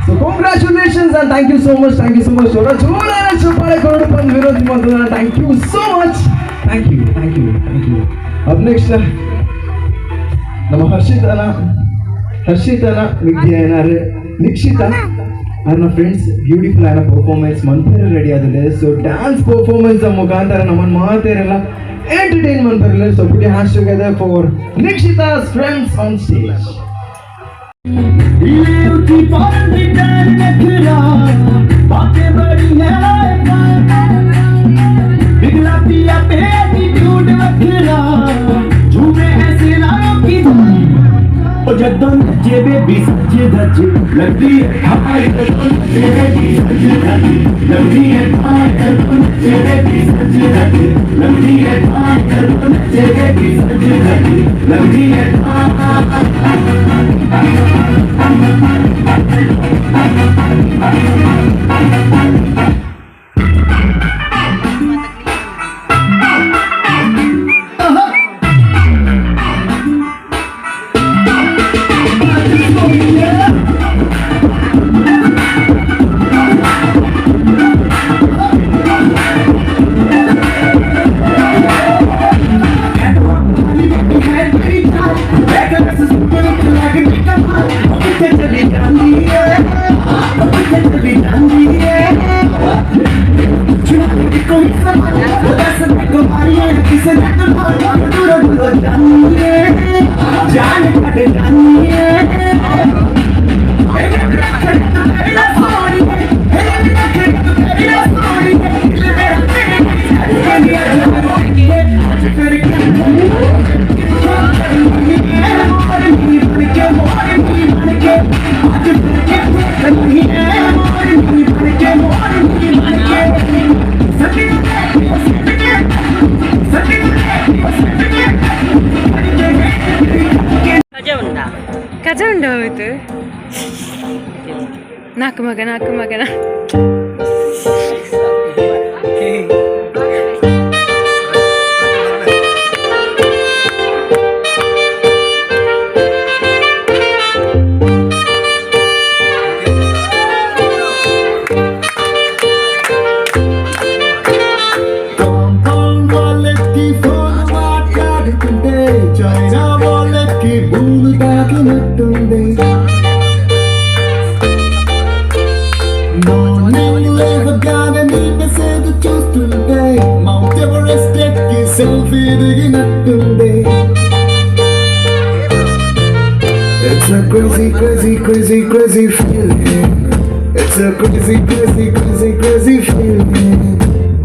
So congratulations and thank you so much, thank you so much. ಜೋರಾನ ಚಪ್ಪಾಳೆ ಕೊರಡು ಬಂದು ವಿನಂತಿ ಮಾಡ್ತಿದ್ದಾರೆ. Thank you so much, thank you, thank you, thank you. Up next ನಮ್ಮ ಹರ್ಷಿತನ ವಿದ್ಯಾ ಏನಾರು ನಿಕ್ಷಿತ ನನ್ನ ಫ್ರೆಂಡ್ಸ್ ಬ್ಯೂಟಿಫುಲ್ ಆದ ಪರ್ಫಾರ್ಮೆನ್ಸ್ ಮಂತ್ರ ರೆಡಿ ಆಗಿದೆ. So dance performance ಮುಖಾಂತರ ನಮ್ಮನ್ನು ಮಾತಾರಲ್ಲ ಎಂಟರ್ಟೈನ್ ಮಾಡ್ತಾರಲ್ಲ. So put hands together for Nikshita's friends on stage. ਜਦੋਂ ਨੱਚੇ ਬੇਬੀ ਸੱਜੇ ਧੱਜੇ ਲੱਗਦੀ ਹੈ ਹਾਏ, ਜਦੋਂ ਨੱਚੇ ਬੇਬੀ ਸੱਜੇ ਧੱਜੇ ਲੱਗਦੀ ਹੈ ਹਾਏ, ਜਦੋਂ ਨੱਚੇ ਬੇਬੀ ਸੱਜੇ ਧੱਜੇ ਲੱਗਦੀ ਹੈ ਹਾਏ, ਜਦੋਂ ਨੱਚੇ ਬੇਬੀ ਸੱਜੇ ਧੱਜੇ ਲੱਗਦੀ ਹੈ। ಕಜ ಉಂಡು ಹೋಯ್ತು ನಾಲ್ಕು ಮಗ ನಾಲ್ಕು ಮಗನ. It's a crazy, crazy, crazy, crazy feeling. It's a crazy, crazy, crazy, crazy feeling.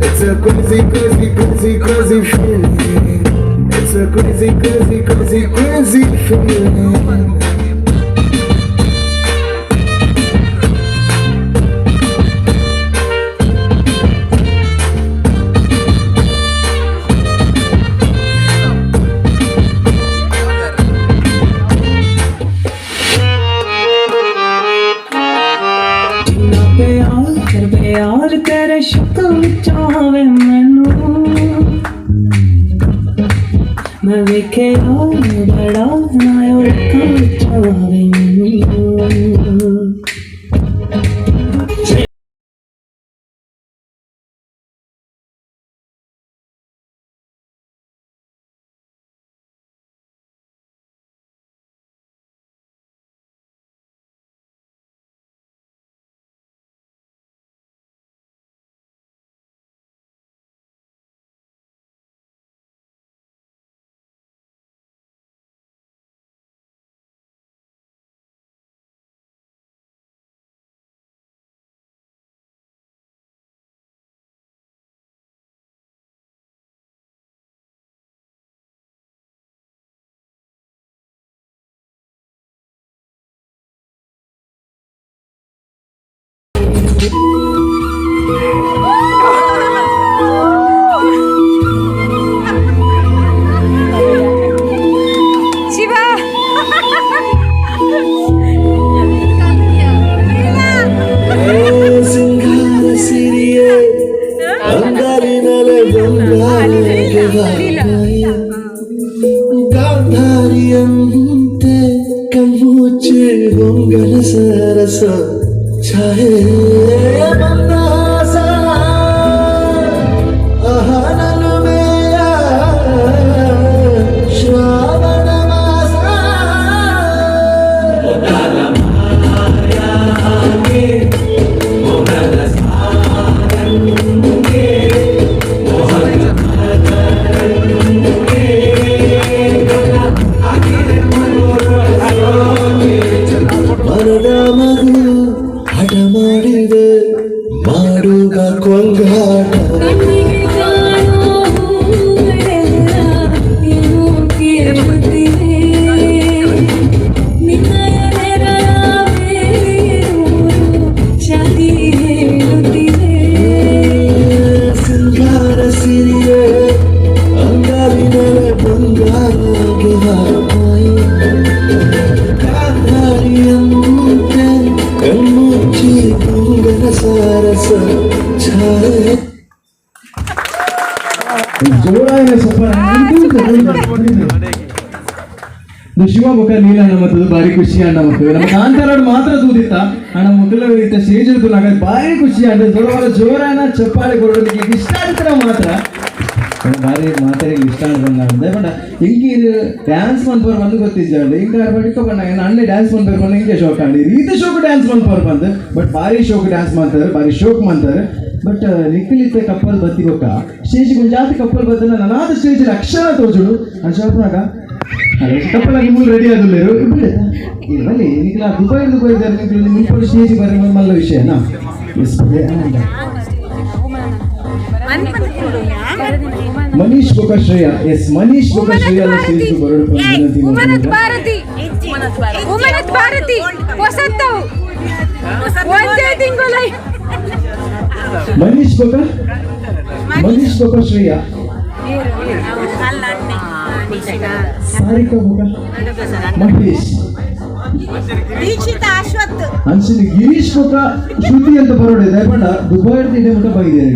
It's a crazy, crazy, crazy, crazy feeling. It's a crazy, crazy, crazy, crazy feeling. ਪਿਆਰ ਤੇਰੇ ਸ਼ਕਲ ਵਿੱਚ ਆਵੇ ਮੈਨੂੰ, ਮੈਂ ਵੇਖਿਆ ਬੜਾ ਨਾ ਉਹ ਅੱਖਾਂ ਵਿੱਚ ਆਵੇ ਮੈਨੂੰ। ಛಾಯೆ ಮಂದಹಾಸ ಅಹನಲುಮೆಯ ಶ್ರಾವಣ ಮಾಸ. ಮರದ ಮಗು ಹಠ ಮಾಡಿದೆ ಮಾಡುವ ಕೊಂಗಾಟ. ಕಣ್ಣಿಗೆ ಕಾಣೋ ಹೂಗಳೆಲ್ಲ ಏನೋ ಕೇಳುತ್ತಿವೆ. ನಿನ್ನಯ ನೆರಳ ಬೇರೂರು ಶಾಂತಿ ಹೇಳುತ್ತಿವೆ. ಸಿಂಗಾರ ಸಿರಿಯೇ, ಅಂಗಾಲಿನೆಲೆ ಬಂಗಾರಗೆ ಹಾರಾಯಿ, ಗಾಂಧಾರಿಯಂತೆ ಕಣ್ಮುಚ್ಚಿ ತುಂಗನ ಸಾರಸ ಛಾಯೆ. ಜೋರಾಯಿನ ಚಪ್ಪಾಳೆ. ಶಿವ ಬೊಕ ಲೀಲಾ ನಮ್ಮತ್ತದು ಬಾರಿ ಖುಷಿ ಅಣ್ಣ. ಮಕ್ಕಳು ನಮ್ಮ ಕಾಂತಾರಾಡ್ ಮಾತ್ರ ತೂದಿತ್ತ ಅಣ್ಣ, ಮೊದಲ ಇತ್ತ ಸ್ಟೇಜ್ ತೂನಾಗ ಬಾರಿ ಖುಷಿ ಅಂಡ. ಜೋರವಾದ ಜೋರಾನ ಚಪ್ಪಾಳೆ ಕೊಡೋದಕ್ಕೆ ಇಷ್ಟ ಆಗ್ತಾರೆ ಮಾತ್ರ. ಬಾರಿ ಮಾತಾಡಿ ಇಷ್ಟ ಬಂದ. ಪಂಡ ಇಂಕಿ ಡ್ಯಾನ್ಸ್ ಮನ್ಪೋರ್ ಬಂದು ಗೊತ್ತಿಜ್ಜಾಂಡ್. ಇಂಕ ಬಡಿಕ ಬಣ್ಣ ಅಣ್ಣೆ ಡ್ಯಾನ್ಸ್ ಮನ್ಪೇರ್ ಬಂದು ಇಂಕೆ ಶೋಕ್ ಅಂಡ್ ರೀತಿ ಶೋಕ್ ಡ್ಯಾನ್ಸ್ ಮನ್ಪೋರ್ ಬಂದು. ಬಟ್ ಬಾರಿ ಶೋಕ್ ಡ್ಯಾನ್ಸ್ ಮಾಡ್ತಾರೆ, ಬಾರಿ ಶೋಕ್ ಮಾಡ್ತಾರೆ. ಬಟ್ ನಿಖಿಲಿತ್ತ ಕಪ್ಪಲ್ ಬತ್ತಿ ಬೊಕ್ಕ ಸ್ಟೇಜ್ ಜಾತಿ ಕಪ್ಪಲ್ ಬತ್ತನ ನನಾದ ಸ್ಟೇಜ್ ಅಕ್ಷರ ತೋಜುಡು ಅಂಚಾಪನಾಗ ಕಪ್ಪಲ್ ಆಗಿ ಮುಲ್ ರೆಡಿ ಆದುಲ್ಲೇರು ಇರಲಿ. ನಿಖಿಲ ದುಬೈ ದುಬೈ ನಿಖಿಲ್ ಮುನ್ಪೊಡು ಸ್ಟೇಜ್ ಬರ್ರಿ ಮಲ್ಲ ವಿಷಯನಾ? ಎಸ್. ಮನೀಶ್ ಬೊಕ ಶ್ರೇಯಾ. ಎಸ್, ಮನೀಶ್ ಬೊಕ ಶ್ರೇಯಾ ಸ್ಟೇಜ್ ಬರೋಡು ವಿನಂತಿ ಉಮನತ್ ಮಾಡ್ತೀನಿ. ಭಾರತಿ, ಉಮನತ್ ಭಾರತಿ ಹೊಸತ್ತವು ಒಂದೇ ತಿಂಗಳ. ಮನೀಶ್ ಬೊಕ ಶ್ರೇಯಾ, ಸಾರಿಕಾ ಬೊಕ ಮಹೇಶ್. ದೀಕ್ಷಿತ ಅಶ್ವಥ್. ಅಂಚಿನ ಗಿರೀಶ್ ಬೊಕ ಶ್ರುತಿ ಅಂತ ಬರೋಡು ದಯಪಂಡ. ದುಬೈ ಇಡೆ ಮುಟ್ಟ ಬೈದೆ,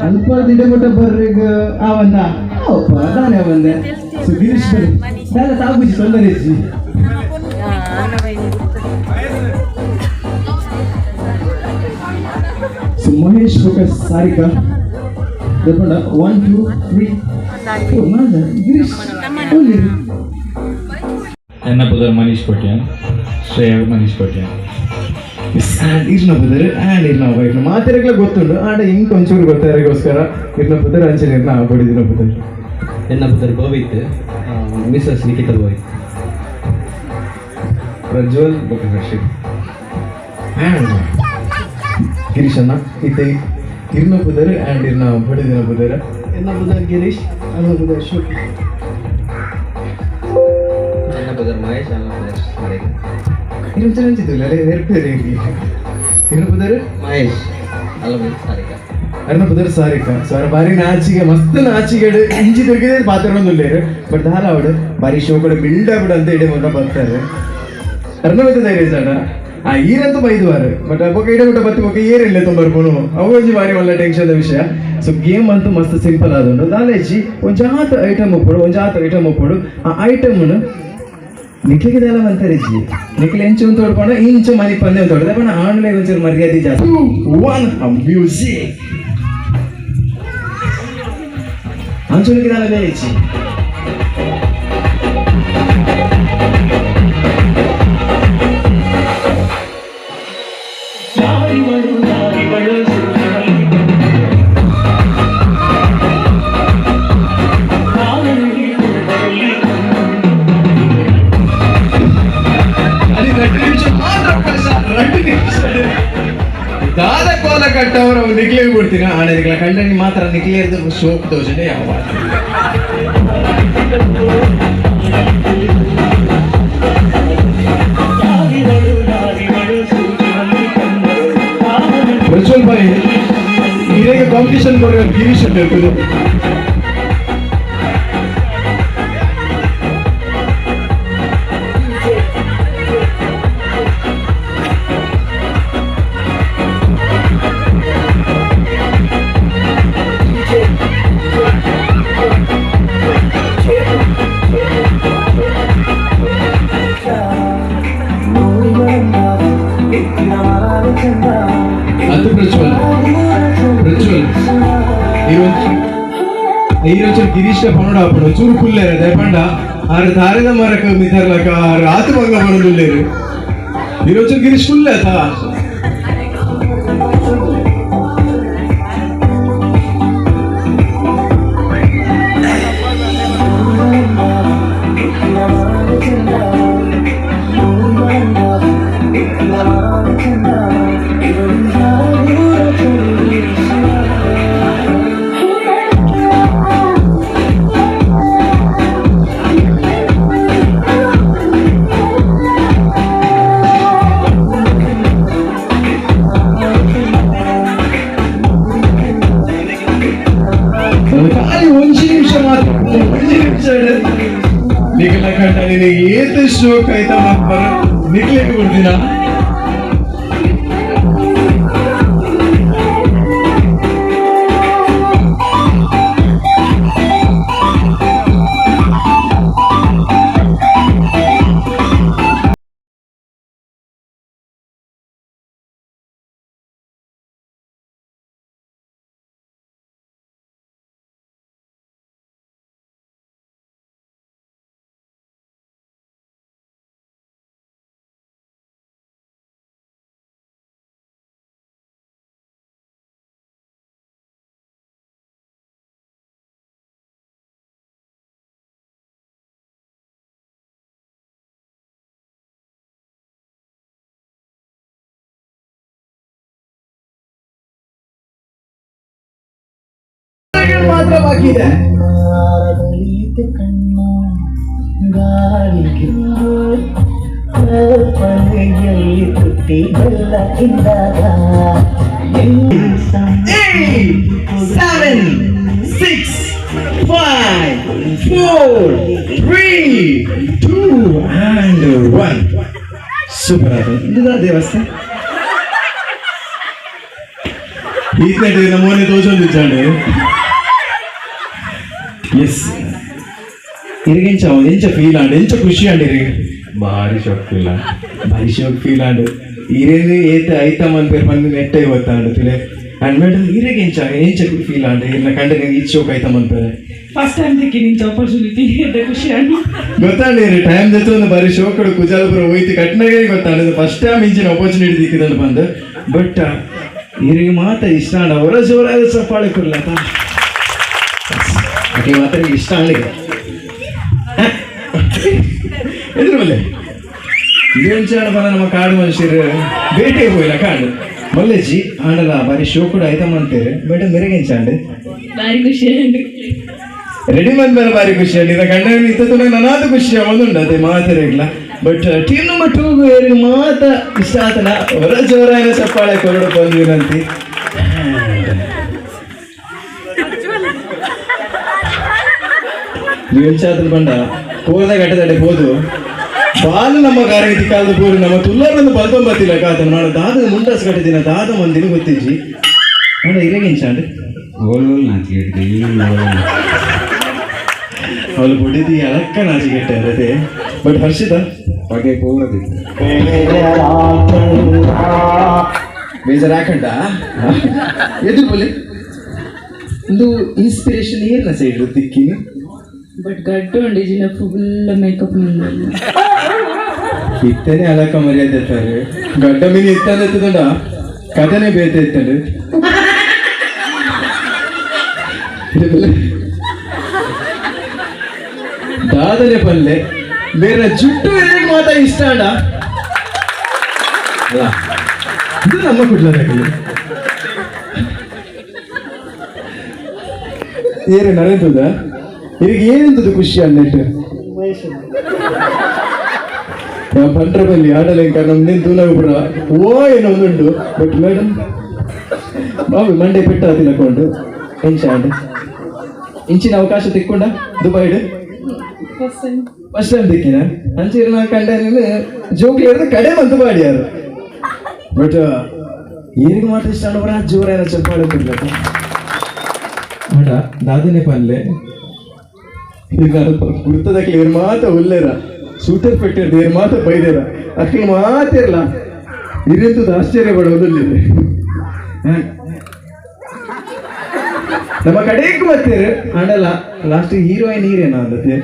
ಅಲ್ಪ ಇಡೆ ಮುಟ್ಟ ಬರ್ರಿಗ ಆವಂದ ಅವಪ್ಪ ದಾನೆ ಬಂದೆ. ಸೊ ಗಿರೀಶ್ ಬನ್ನಿ, ದಾದ ತಾಗುಜಿ, ತೊಂದರೆ ಇಜ್ಜಿ. ಸೊ ಮಹೇಶ್ ಬೊಕ ಸಾರಿಕಾ ದಯಪಂಡ. 1, 2, 3, 4. ಮಾದ ಗಿರೀಶ್ ಒಳ್ಳೆ. ಎನ್ನ ಪುದರ್ ಮನೀಶ್ ಕೋಟ್ಯಾನ್, ಶ್ರೇಯ ಮನೀಶ್ ಕೋಟ್ಯಾನ್. ಆ್ಯಂಡ್ ಇರ್ನ ಪುದರ್ ಆ್ಯಂಡ್ ಇರ್ನ ವೈಫ್ ಮಾತೆರೆಗ್ಲ ಗೊತ್ತುಂಡು. ಆಂಡ ಇಂಕ್ ಒಂಚೂರು ಗೊತ್ತಾರಿಗೋಸ್ಕರ ಇರ್ನ ಪುದರ್, ಅಂಚನೆ ಇರ್ನ ಬಡಿದಿನ ಪುದರ್. ಎನ್ನ ಪುದರ್ ಗೋವಿತ್, ಮಿಸಸ್ ನಿಖಿತಾ ಗೋವಿತ್. ಪ್ರಜ್ವಲ್ ಬೊಕ ಹರ್ಷಿತ್. ಆ್ಯಂಡ್ ಗಿರೀಶ್ ಅಣ್ಣ, ಇತ್ತೆ ಇರ್ನ ಪುದರ್ ಆ್ಯಂಡ್ ಇರ್ನ ಬಡಿದಿನ ಪುದರ್. ಎನ್ನ ಪುದರ್ ಗಿರೀಶ್, ಅನ್ನ ಪುದರ್ ಶ್ರುತಿ. ಎನ್ನ ಪುದರ್ ಮಹೇಶ್, ಅನ್ನ ಪುದರ್ ಸಾರಿಕಾ. ಇರ್ನ ಅಂಚಿದ್ದಿಲ್ಲ ಅರೆ ನೆರ್ಪೇರೆ. ಇರ್ನ ಪುದರ್? ಮಹೇಶ್ ಅಲ್ಲ, ಸಾರಿಕಾ. ಅರ್ನ ಪುದರ್ ಸಾರಿಕಾ. ಸೊ ಅರ ಬಾರಿ ನಾಚಿಗೆ, ಮಸ್ತ್ ನಾಚಿಗೆಡು ಇಂಚಿ ತಿರುಗಿದೆ ಪಾತ್ರೊಂದುಲ್ಲೇರು. ಬಟ್ ದಾಲ ಅವಡು ಬಾರಿ ಶೋಕಡು ಬಿಲ್ಡ್ ಆಬಿಡು ಅಂತ ಇಡೆ ಮುಟ್ಟ ಬರ್ತಾರೆ. ಅರ್ನ ಮತ್ತೆ ಧೈರ್ಯ ಸಾಡ ಆ ಈರಂತೂ ಬೈದುವಾರು. ಬಟ್ ಬೊಕ ಇಡೆ ಮುಟ್ಟ ಬತ್ತಿ ಬೊಕ ಏರಿಲ್ಲ ತೊಂಬರ್ಪುನು, ಅವು ಒಂಜಿ ಬಾರಿ ಮಲ್ಲ ಟೆನ್ಷನ್ ವಿಷಯ. ಸೊ ಗೇಮ್ ಅಂತೂ ಮಸ್ತ್ ಸಿಂಪಲ್ ಆದುಂಡು. ದಾಲೇಜಿ ಒಂಜಾತ ಐಟಮ್ ಉಪ್ಪುಡು, ಒಂಜಾತ ಐಟಮ್ ಉಪ್ಪುಡು. ಆ ಐಟಮ್ನು ನಿಖಿಲಿಗೆ ದಾಲ ಮಂತರಿಜ್ಜಿ. ನಿಖಿಲ್ ಎಂಚು ಅಂತ ತೋಡ್ಕೊಂಡು ಇಂಚು ಮನಿ ಪಂದೆ ಅಂತ ತೋಡ್ದೆ. ಬಟ್ ಆಣ್ಲೆ ಒಂಚೂರು ಮರ್ಯಾದೆ ಜಾಸ್ತಿ. 1, ಮ್ಯೂಸಿಕ್. ಅಂಚುನಿಗೆ ದಾಲ ಬೇಯಿಚ್ಚಿ. ಅದು 2 ನಿಮಿಷ ಮಾತ್ರ ಅವಕಾಶ, 2 ನಿಮಿಷ. ದಾದ ಕೋಲ ಕಟ್ಟವರು ಅವು ನಿಕ್ಲೇ ಬಿಡ್ತೀನಿ. ಆಣೆಗಳ ಕಂಡನಿ ಮಾತ್ರ ನಿಕ್ಲೇ ಇರೋದು ಶೋಕ್ ದೋಷನೆ ಯಾವ. ಪ್ರಜ್ವಲ್ ಭಾಯ್, ಹಿರಿಯ ಕಾಂಪಿಟಿಷನ್ ಕೊಡುವ ಗಿರೀಶ್ ಅಂತ ಹೇಳ್ತದೆ. ನೋಡಿಗಳನ್ನಾವು ಎತ್ತಿನ ಮಾಲೆ ಚಂದ. ಅತ್ತು ಪ್ರಜ್ವಲ್ ಪ್ರಜ್ವಲ್ ಈರೊಂಚೂರು ಗಿರೀಶ ಪಣೋಡ ಆಪುಂಡು ಚೂರು ಕುಲ್ಲೇರ ದಯಪಂಡ ಆರು ದಾರದ ಮರಕ ಮಿತರ್ಲಕ ಆರು ಆತು ಬಂಗ ಪಣೊಂದುಲ್ಲೇರು ಈರೊಂಚೂರು ಗಿರೀಶ್ ಕುಲ್ಲೆ ಆತ. ಖಾಲಿ ಒಂಜಿ ನಿಮಿಷ ಮಾತ್ರ, ಒಂಜಿ ನಿಮಿಷ ನಿಖಲ ಕಂಡ ನಿನಗೆ ಏತ ಶೋಕ್ ಆಯ್ತಾ ಬರ ನಿಕ್ಲೆಗೆ ಕೊಡ್ತೀನ. ಮಾತ್ರ ಬಾಕಿ ಇದೆ. 8, 7, 6, 5, 4, 3, 2 and 1. Super ಆಯ್ತು. ಇಂದುದಾ ದೇವಸ್ಥಾನ ಈತನೆಟ್ ನಮೂನೆ ತೋಚೊಂದಿಚ್ಚಾಂಡ್. ಎಸ್, ಇರಿಗೆಂಚ ಎಂಚ ಫೀಲ್ ಆಂಡ್ ಎಂಚ ಖುಷಿ ಆಂಡ್ ಇರಿಗೆ? ಭಾರಿ ಶಾಕ್ ಫೀಲ್ ಆಂಡ್. ಭಾರಿ ಶಾಕ್ ಫೀಲ್ ಆಂಡ್. ಇರೇನು ಏತ ಐತಮ್ ಅನ್ಪೇರ್ ಪಂದ್ ನೆಟ್ಟೆ ಗೊತ್ತಾಂಡ್ ತುಲೆ. ಅಂಡ್ ಮೇಡಮ್ ಇರೆಗೆ ಎಂಚ ಎಂಚ ಫೀಲ್ ಆಂಡ್ ಇರ್ನ ಕಂಡ ಈ ಶೋಕ್ ಐತಮ್ ಅನ್ಪೇರೆ? ಫಸ್ಟ್ ಟೈಮ್ ದಿಕ್ಕಿ ನಿಂಚ ಆಪರ್ಚುನಿಟಿ ಎಡ್ಡೆ ಖುಷಿ ಆಂಡ್. ಗೊತ್ತಾಂಡ್ ಇರಿ ಟೈಮ್ ಜೊತೆ ಒಂದು ಬಾರಿ ಶೋಕಡು ಕುಜಾಲಪುರ ಹೋಯ್ತು ಕಟ್ನಾಗೆ ಗೊತ್ತಾಂಡ್ ಫಸ್ಟ್ ಟೈಮ್ ಇಂಚಿನ ಆಪರ್ಚುನಿಟಿ ದಿಕ್ಕಿದಂಡು ಬಂದು. ಬಟ್ ಇರಿಗೆ ಮಾತ ಇಷ್ಟ ಆಂಡ್ ಅವರ ಜೋರಾದ ಚಪ್ಪಾಳೆ ಕೊಡ್ಲತ್ತ ಅಕೆ ಮಾತ್ರ ಇಷ್ಟ ಆಂಡಿಗೆ ಎದುರು ಬಲ್ಲೆ ಇದೇಂಚಾಣ ಪಂಡ ನಮ್ಮ ಕಾಡು ಮನುಷ್ಯರು ಬೇಟೆ ಪೋಯಿನ ಕಾಡು ಮಲ್ಲೆಜ್ಜಿ ಆಂಡಲ ಬಾರಿ ಶೋ ಕೂಡ ಐತಮ್ ಅಂತೀರಿ. ಮೇಡಮ್ ಮೆರೆಗೆಂಚಾಂಡ್? ಭಾರಿ ಖುಷಿ ಆಂಡ್. ರೆಡಿ ಬಂದ ಮೇಲೆ ಭಾರಿ ಖುಷಿ ಆಂಡ್. ಇದ ಕಂಡ ಇತ್ತ ನನಾದ ಖುಷಿ ಒಂದುಂಡು ಅದೇ ಮಾತಾಡಿಲ್ಲ. But team number 2 ಏರಿಗೆ ಮಾತ ಇಷ್ಟ ಆತನ ಹೊರ ಜೋರಾಯನ ಚಪ್ಪಾಳೆ ಕೊರಡು ಬಂದಿರಂತಿ. ನೀವು ಬಂಡ ಕೋರ್ದ ಗಟ್ಟದಡೆ ಹೋದು ಬಾಲು ನಮ್ಮ ಕಾರಗತಿ ಕಾಲದ ಪೂರು ನಮ್ಮ ತುಲ್ಲರನ್ನು ಬಲ್ತೊಂಬತ್ತಿಲ್ಲ ಕಾತನ ನಾನು ದಾದ ಮುಂಡಾಸ್ ಕಟ್ಟಿದಿನ ದಾದ ಮಂದಿನ ಗೊತ್ತಿಜ್ಜಿ ಅಣ್ಣ ಇರೇಗೆಂಚಾಂಡ್? ಓಲ್ ಓಲ್ ನಾಚಿಕೆ ಅವಳು ಬೊಡಿದಿ ಅಲಕ್ಕ ನಾಚಿಕೆಟ್ಟೆ ಅದೇ. ಬಟ್ ಹರ್ಷಿತಾ ಪಗೆ ಪೂರದಿತ್ತು. ಬೇಜಾರು ಹಾಕಂಡ ಎದುರು ಬಲ್ಲಿ ಒಂದು ಇನ್ಸ್ಪಿರೇಷನ್ ಏನ ಸೈಡ್ ತಿಕ್ಕಿ. ಬಟ್ ಗಡ್ಡು ಉಂಡು ಇಜಿನ ಫುಲ್ ಮೇಕಪ್ ಮುಂದೆ. ಇತ್ತನೆ ಅಲಕ್ಕ ಮರ್ಯಾದೆ ಇರ್ತಾರೆ ಗಡ್ಡ ಮೀನು ಇತ್ತಾನೆ ಎತ್ತದಂಡ ಕಥನೆ ಬೇತೆ ಇತ್ತಂಡು. ದಾದನೆ ಪಲ್ಲೆ ಬೇರೆ ಜುಟ್ಟು ಎಲ್ಲಿಗೆ ಮಾತಾ ಇಷ್ಟ ಅಣ್ಣ ಅಲ್ಲ ಇದು ನಮ್ಮ ಕುಡ್ಲದ ಏರು ನರೇಂದ್ರದ ಇರಿಗೆ ಏನಂತದ್ದು ಖುಷಿ ಅನ್ನಿಟ್ಟು ಪಂಟ್ರ ಬಲ್ಲಿ ಆಡಲೆಂಕ ನಮ್ದೇನು ತೂನಾಗ ಪುರ ಓ ಏನೋ ಒಂದುಂಡು. ಬಟ್ ಮೇಡಮ್ ಬಾಬು ಮಂಡೆ ಪೆಟ್ಟ ತಿನ್ನಕೊಂಡು ಎಂಚ ಅಂಡ್ ಇಂಚಿನ ಅವಕಾಶ ತಿಕ್ಕೊಂಡ ದುಬೈಡ್ ಫಸ್ಟ್ ಟೈಮ್ ದಿಕ್ಕಿನ ಅಂಚಿನ ಕಂಡ ಜೋಕ್ಲಿ ಹಿಡಿದು ಕಡೆ ಬಂತು ಬಾಡಿಯಾರು. ಬಟ್ ಏನಿಗೆ ಮಾತ್ರ ಇಷ್ಟ ಬರ ಜೋರ ಚಪ್ಪಾಳೆ ಕೊಡ್ಲಕ್ಕ ಮೇಡ ದಾದನೆ ಪನ್ಲೆ ಈಗ ಗುರ್ತದಕ್ಕೆ ಇವ್ರ ಮಾತ ಉಲ್ಲೇರ ಸೂಟರ್ ಪೆಟ್ಟಿರ್ದು ಇವ್ರ ಮಾತ ಬೈದೇರ ಅಕ್ಕಿ ಮಾತಿರಲ್ಲ ಇರಿಂತದ್ದು ಆಶ್ಚರ್ಯ ಪಡೋದಿಲ್ಲ. ನಮ್ಮ ಕಡೆಗೆ ಬರ್ತೀರಿ ಆಂಡಲ್ಲ ಲಾಸ್ಟ್ ಹೀರೋಯಿನ್ ಹೀರೇನ ಅಂದತೆ.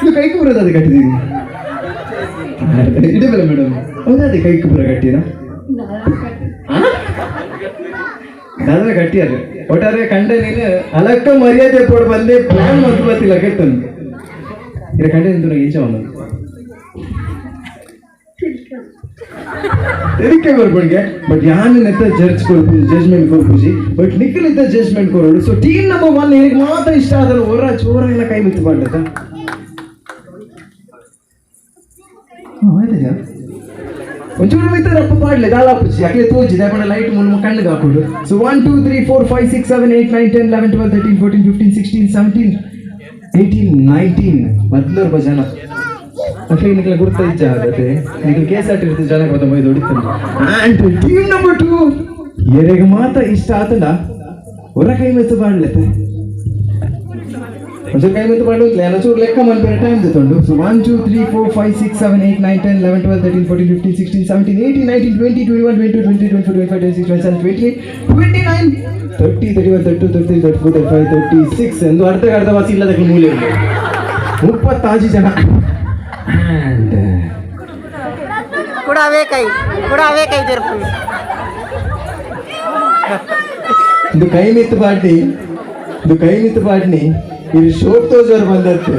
ಇದು ಕೈಕು ಬರೋದು ಅದೇ ಕಟ್ಟಿದೀನಿ ಇಡಬಲ್ಲ ಮೇಡಮ್. ಹೌದಾ, ಅದೇ ಕೈಕು ಬರ ಕಟ್ಟಿನ ದಾದ ಕಟ್ಟಿಯಾರ. ಒಟ್ಟಾರೆ ಕಂಡ ನೀನು ಅಲಕ್ಕ ಮರ್ಯಾದೆ ಕೊಡು ಬಂದೆ ಪ್ಲಾನ್ ಮತ್ತು ಬತ್ತಿಲ್ಲ ಕೆಟ್ಟನು. ಇರ ಕಂಡ ನಿಂತು ಇಂಚ ಒಂದು ತೆರಿಕೆ ಬರ್ಬಡಿಗೆ. ಬಟ್ ಯಾನ್ ನೆತ್ತ ಜಡ್ಜ್ ಕೊರ್ಪು, ಜಡ್ಜ್ಮೆಂಟ್ ಕೊರ್ಪುಜಿ, ಬಟ್ ನಿಕ್ಕಲಿದ್ದ ಜಡ್ಜ್ಮೆಂಟ್ ಕೊರೋಡು. So team number 1 ಏರಿಗೆ ಮಾತ್ರ ಇಷ್ಟ ಆದಲ್ಲ ಹೊರ ಚೋರ ಎಲ್ಲ ಕೈ ಮಿತ್ತು ಮಾಡ್ಲತ್ತ. ಆಯ್ತಾ, ಒಂಚೂರು ಮಿತ್ತ ರಪ್ಪ ಪಾಡ್ಲೆ ದಾಲ ಪುಜಿ ಅಕ್ಲೆ ತೋಜಿ ದಾಪಣ ಲೈಟ್ ಮುಳ್ಳು ಕಣ್ಣಿಗೆ ಹಾಕೋಡು. So 1 2 3 4 5 6 7 8 9 10 11 12 13 14 15 16 17 18 19 ಮೊದಲೂರು ಜನ ಅಕ್ಲೆ ನಿಕ್ಲ ಗುರ್ತ ಇಜ್ಜ ಆಗತ್ತೆ. ನಿಕ್ಲ K S R T ಜನಕ್ಕೆ ಗೊತ್ತ ಮೈದು ಹೊಡಿತಾನೆ. And team number 2 ಎರೆಗೆ ಮಾತ್ರ ಇಷ್ಟ ಆತಂಡ ಹೊರ ಕೈ ಮೆತ್ತು ಪಾಡ್ಲತ್ತೆ. ಒಂಚೂರು ಕೈ ಮೆತ್ತು ಪಾಡ್ಲೇ ಒಂಚೂರು ಲೆಕ್ಕ ಮನ್ಪೇರೆ ಟೈಮ್ ತಗೊಂಡು. ಸೊ 1 2 3 4 5 6 7 8 9 10 11 12 13 14 15 16 17 18 19 20 21 22 23 24 25 26 27 28 29 30 31 32 33 34 35 36 ಎಂದು ಅರ್ಧ ಅರ್ಧ ವಾಸಿ ಇಲ್ಲದಕ್ಕೆ ಮೂಲೆ 36 ಜನ. And ಇದು ಕೈ ಮಿತ್ತು ಪಾಡ್ನಿ, ಇದು ಕೈ ಮಿತ್ತು ಪಾಡ್ನಿ, ಇದು ಶೋಕ್ ತೋಜೋರು ಬಂದತ್ತು.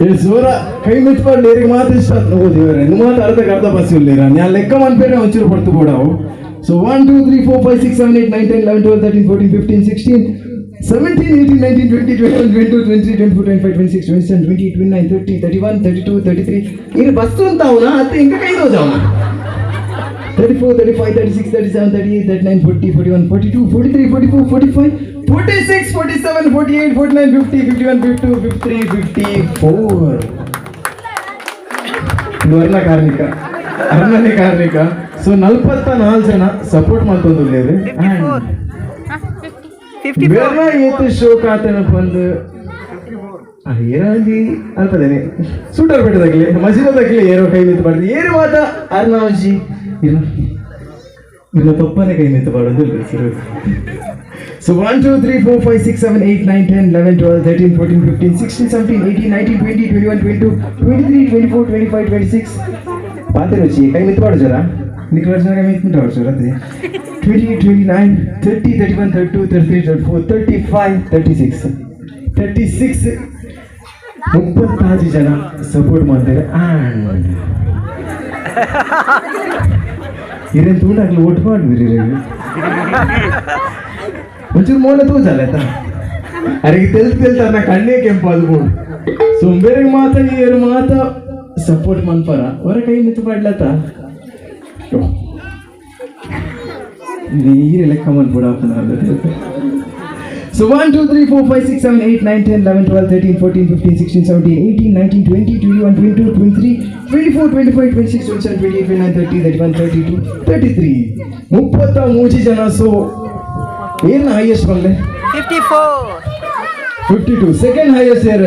ಇದು ಸೋರ ಕೈ ಮಿತ್ತು ಪಾಡ್ಲಿ ಏರಿಗೆ ಮಾತ್ರ ಇಷ್ಟ ಆತ್. ಓ ದೇವರೇ, ಇದು ಮಾತ್ರ ಅರ್ಧಕ್ಕೆ ಅರ್ಧ ಬಸ್ ಇಲ್ಲಿರ ನಾನು ಲೆಕ್ಕ ಮನ್ಪೇರೆ ಒಂಚೂರು ಪಡ್ತು ಬೋಡಾವು. ಸೊ 1 2 3 4 5 6 7 8 9 10 11 12 13 14 15 16 17 18 19 20 21 22 23 24 25 26 27 28 29 30 31 32 33. ಇದು ಬಸ್ಸು ಅಂತ ಅವನ ಅತ್ತೆ ಇಂಕ ಕೈ ತೋಜವನ. 34 35 36 37 38 39 40 41 42 43 44 45 46 47 48 49 50 51 52 53 54. ಇದು ಅರ್ಣ ಕಾರ್ಮಿಕ, ಅರ್ಣನೇ ಕಾರ್ಮಿಕ. ಸೊ 44 ಜನ ಸಪೋರ್ಟ್ ಮಾಡ್ತೊಂದು ಬೇರೆ ಏತು ಶೋಕ್ ಆತನ ಬಂದು ಏರಾಜಿ ಅಲ್ಪದೇನೆ ಸೂಟರ್ ಬೆಟ್ಟದಾಗಲಿ ಮಸೀದದಾಗಲಿ ಏರೋ ಕೈ ಮಿತ್ತು ಪಾಡ್ದು ಏರು ಮಾತ ಅರ್ಣಾವಜಿ ಇಲ್ಲ ಇಲ್ಲ ತಪ್ಪನೆ ಕೈ ಮಿತ್ತು ಪಾಡೋದು ಇಲ್ಲ sir. So 1 2 3 4 5 6 7 8 9 10 11 12 13 14 15 16 17 18 19 20 21 22 23 24 25 26. ಪಾತ್ರೆ ರುಚಿ ಕೈ ಮಿತ್ತು ಪಾಡು ಜರ ನಿಖಿಲ್ ಜನ ಕೈ ಮಿತ್ತು ಪಾಡು ಜರ 28 29 30 31 32 33 34 35 36 36 36 ಜನ ಸಪೋರ್ಟ್ ಮಾಡ್ತಾರೆ. ಆ್ಯಂಡ್ ಇರೇನು ತೂಂಡಾಗ್ಲಿ ಓಟ್ ಮಾಡಿದ್ರಿ ಒಂಚೂರು ಮೋನ ತೋಜಲ್ಲ ಆಯ್ತಾ. ಅರೆಗೆ ತೆಲ್ತು ತೆಲ್ತ ನಾ ಕಣ್ಣೇ ಕೆಂಪು ಅದು ಬೋಡು. ಸೊ ಬೇರೆ ಮಾತ ಏರು ಮಾತ ಸಪೋರ್ಟ್ ಮನ್ಪರ ಹೊರ ಕೈ ಮಿತ್ತು ಪಾಡ್ಲತ್ತ ನೀರು ಲೆಕ್ಕ ಮನ್ಪುಡ. So 1 2 3 4 5 6 7 8 9 10 11 12 13 14 15 16 17 18 19 20 21 22 23 24 25 26 27 28 29 30 31 32 33 33 ಜನ. ಸೊ ಏನು ಹೈಯೆಸ್ಟ್ ಬಂದೆ 54 52. ಸೆಕೆಂಡ್ ಹೈಯೆಸ್ಟ್ ಏರ್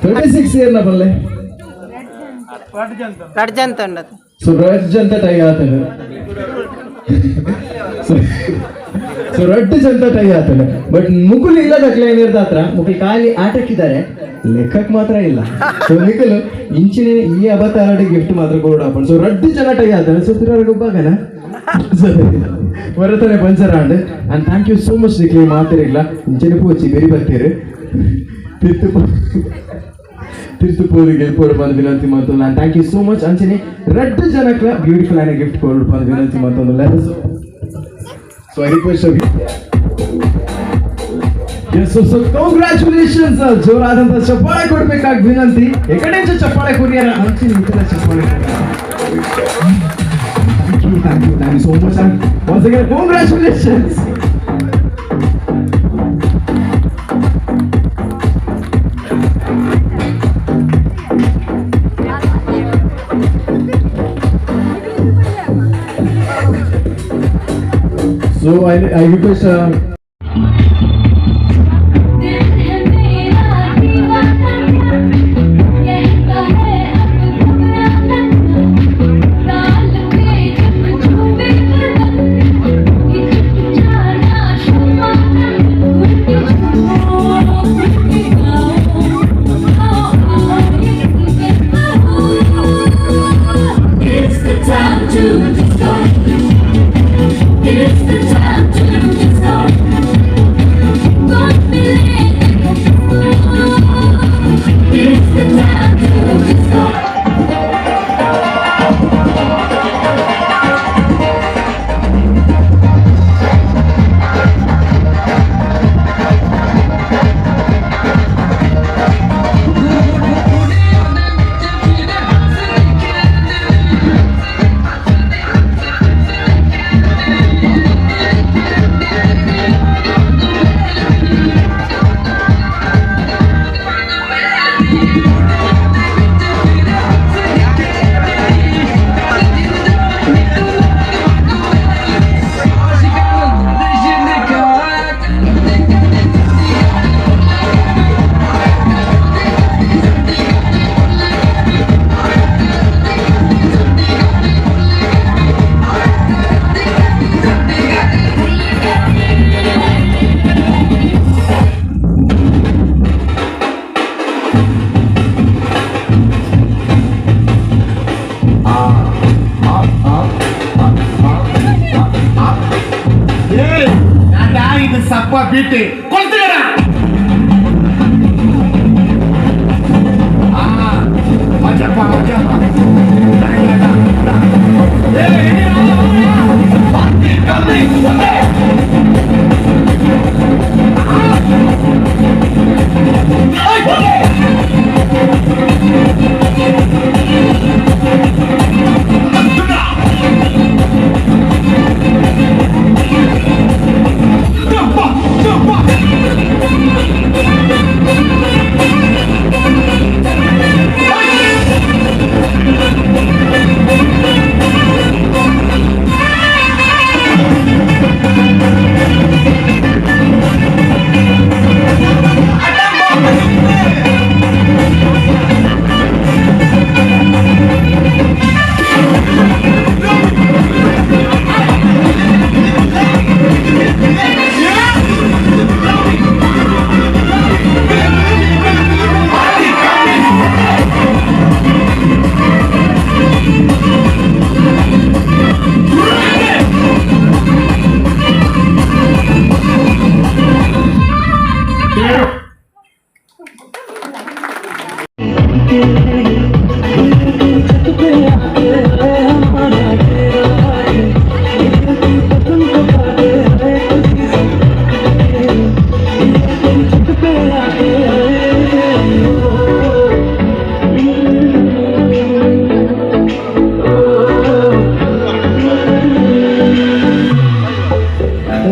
36 ಏರ್ನ ಬಂದೆ. ರಡ್ಜನ್ ತಂಡದು. ಸೊ ರಡ್ಜ್ ಅಂತ ಟೈ ಆತನ. ಸೊ ರಡ್ಡು ಜಂತ ಟೈ ಆತನ. ಬಟ್ ಮುಕುಲ್ ಇಲ್ಲದ ಏನಿರ್ದ ಹತ್ರ ಮುಕುಲ್ ಖಾಲಿ ಆಟಕ್ಕಿದ್ದಾರೆ, ಲೆಕ್ಕಕ್ಕೆ ಮಾತ್ರ ಇಲ್ಲ. ಸೊ ನಿಖಲ್ ಇಂಚಿನ ಈ ಅವತಾರ ಗಿಫ್ಟ್ ಮಾತ್ರ ಕೊಡಪ್ಪ. ಸೊ ರಡ್ಡು ಜನ ಟೈ ಆತನ. ಸೊ ತಿರಾರ ಗುಬ್ಬಾಗನ ಬರತಾನೆ ಪಂಚರಾಂಡ್. And thank you so much Nikhil ಮಾತಿರಿಲ್ಲ ಇಂಚಿನ ಪೋಚಿ ಬೇರೆ ಬರ್ತೀರಿ ತಿರ್ತು ತಿರ್ತು ಪೋರು ಗೆಲ್ಪೋಡು ಬಂದು ವಿನಂತಿ ಮಾಡ್ತೊಂದು. And thank you so much ಅಂಚನೆ ರಡ್ಡು ಜನಕ್ಲ ಬ್ಯೂಟಿಫುಲ್ ಆಯ್ನ ಗಿಫ್ಟ್ ಕೊಡು ಬಂದು ವಿನಂತಿ ಮಾಡ್ತೊಂದು. So I request yes. So congratulations. ಜೋರಾದಂತ ಚಪ್ಪಾಳೆ ಕೊಡ್ಬೇಕಾಗಿ ವಿನಂತಿ. ಎಕಡೆಂಚ ಚಪ್ಪಾಳೆ ಕೊರಿಯರ ಅಂಚಿನ ಇತರ ಚಪ್ಪಾಳೆ. Thank you, thank you, thank you so much. And once again, congratulations. So I request दिल है मेरा दीवाना। பீட்டு கொளுத்துக்கடா. மச்சப்பா மச்சப்பா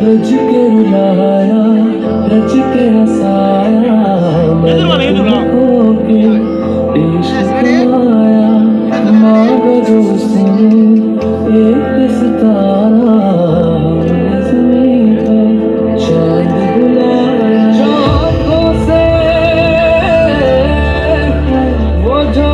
रज के रुलाया रज के हंसाया मैंने तुमको के इश्क कमाया मांगा जो उसने एक सितारा हमने ज़मीं पर चांद बुलाया आंखों से वो जो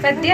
ಪದ್ಯ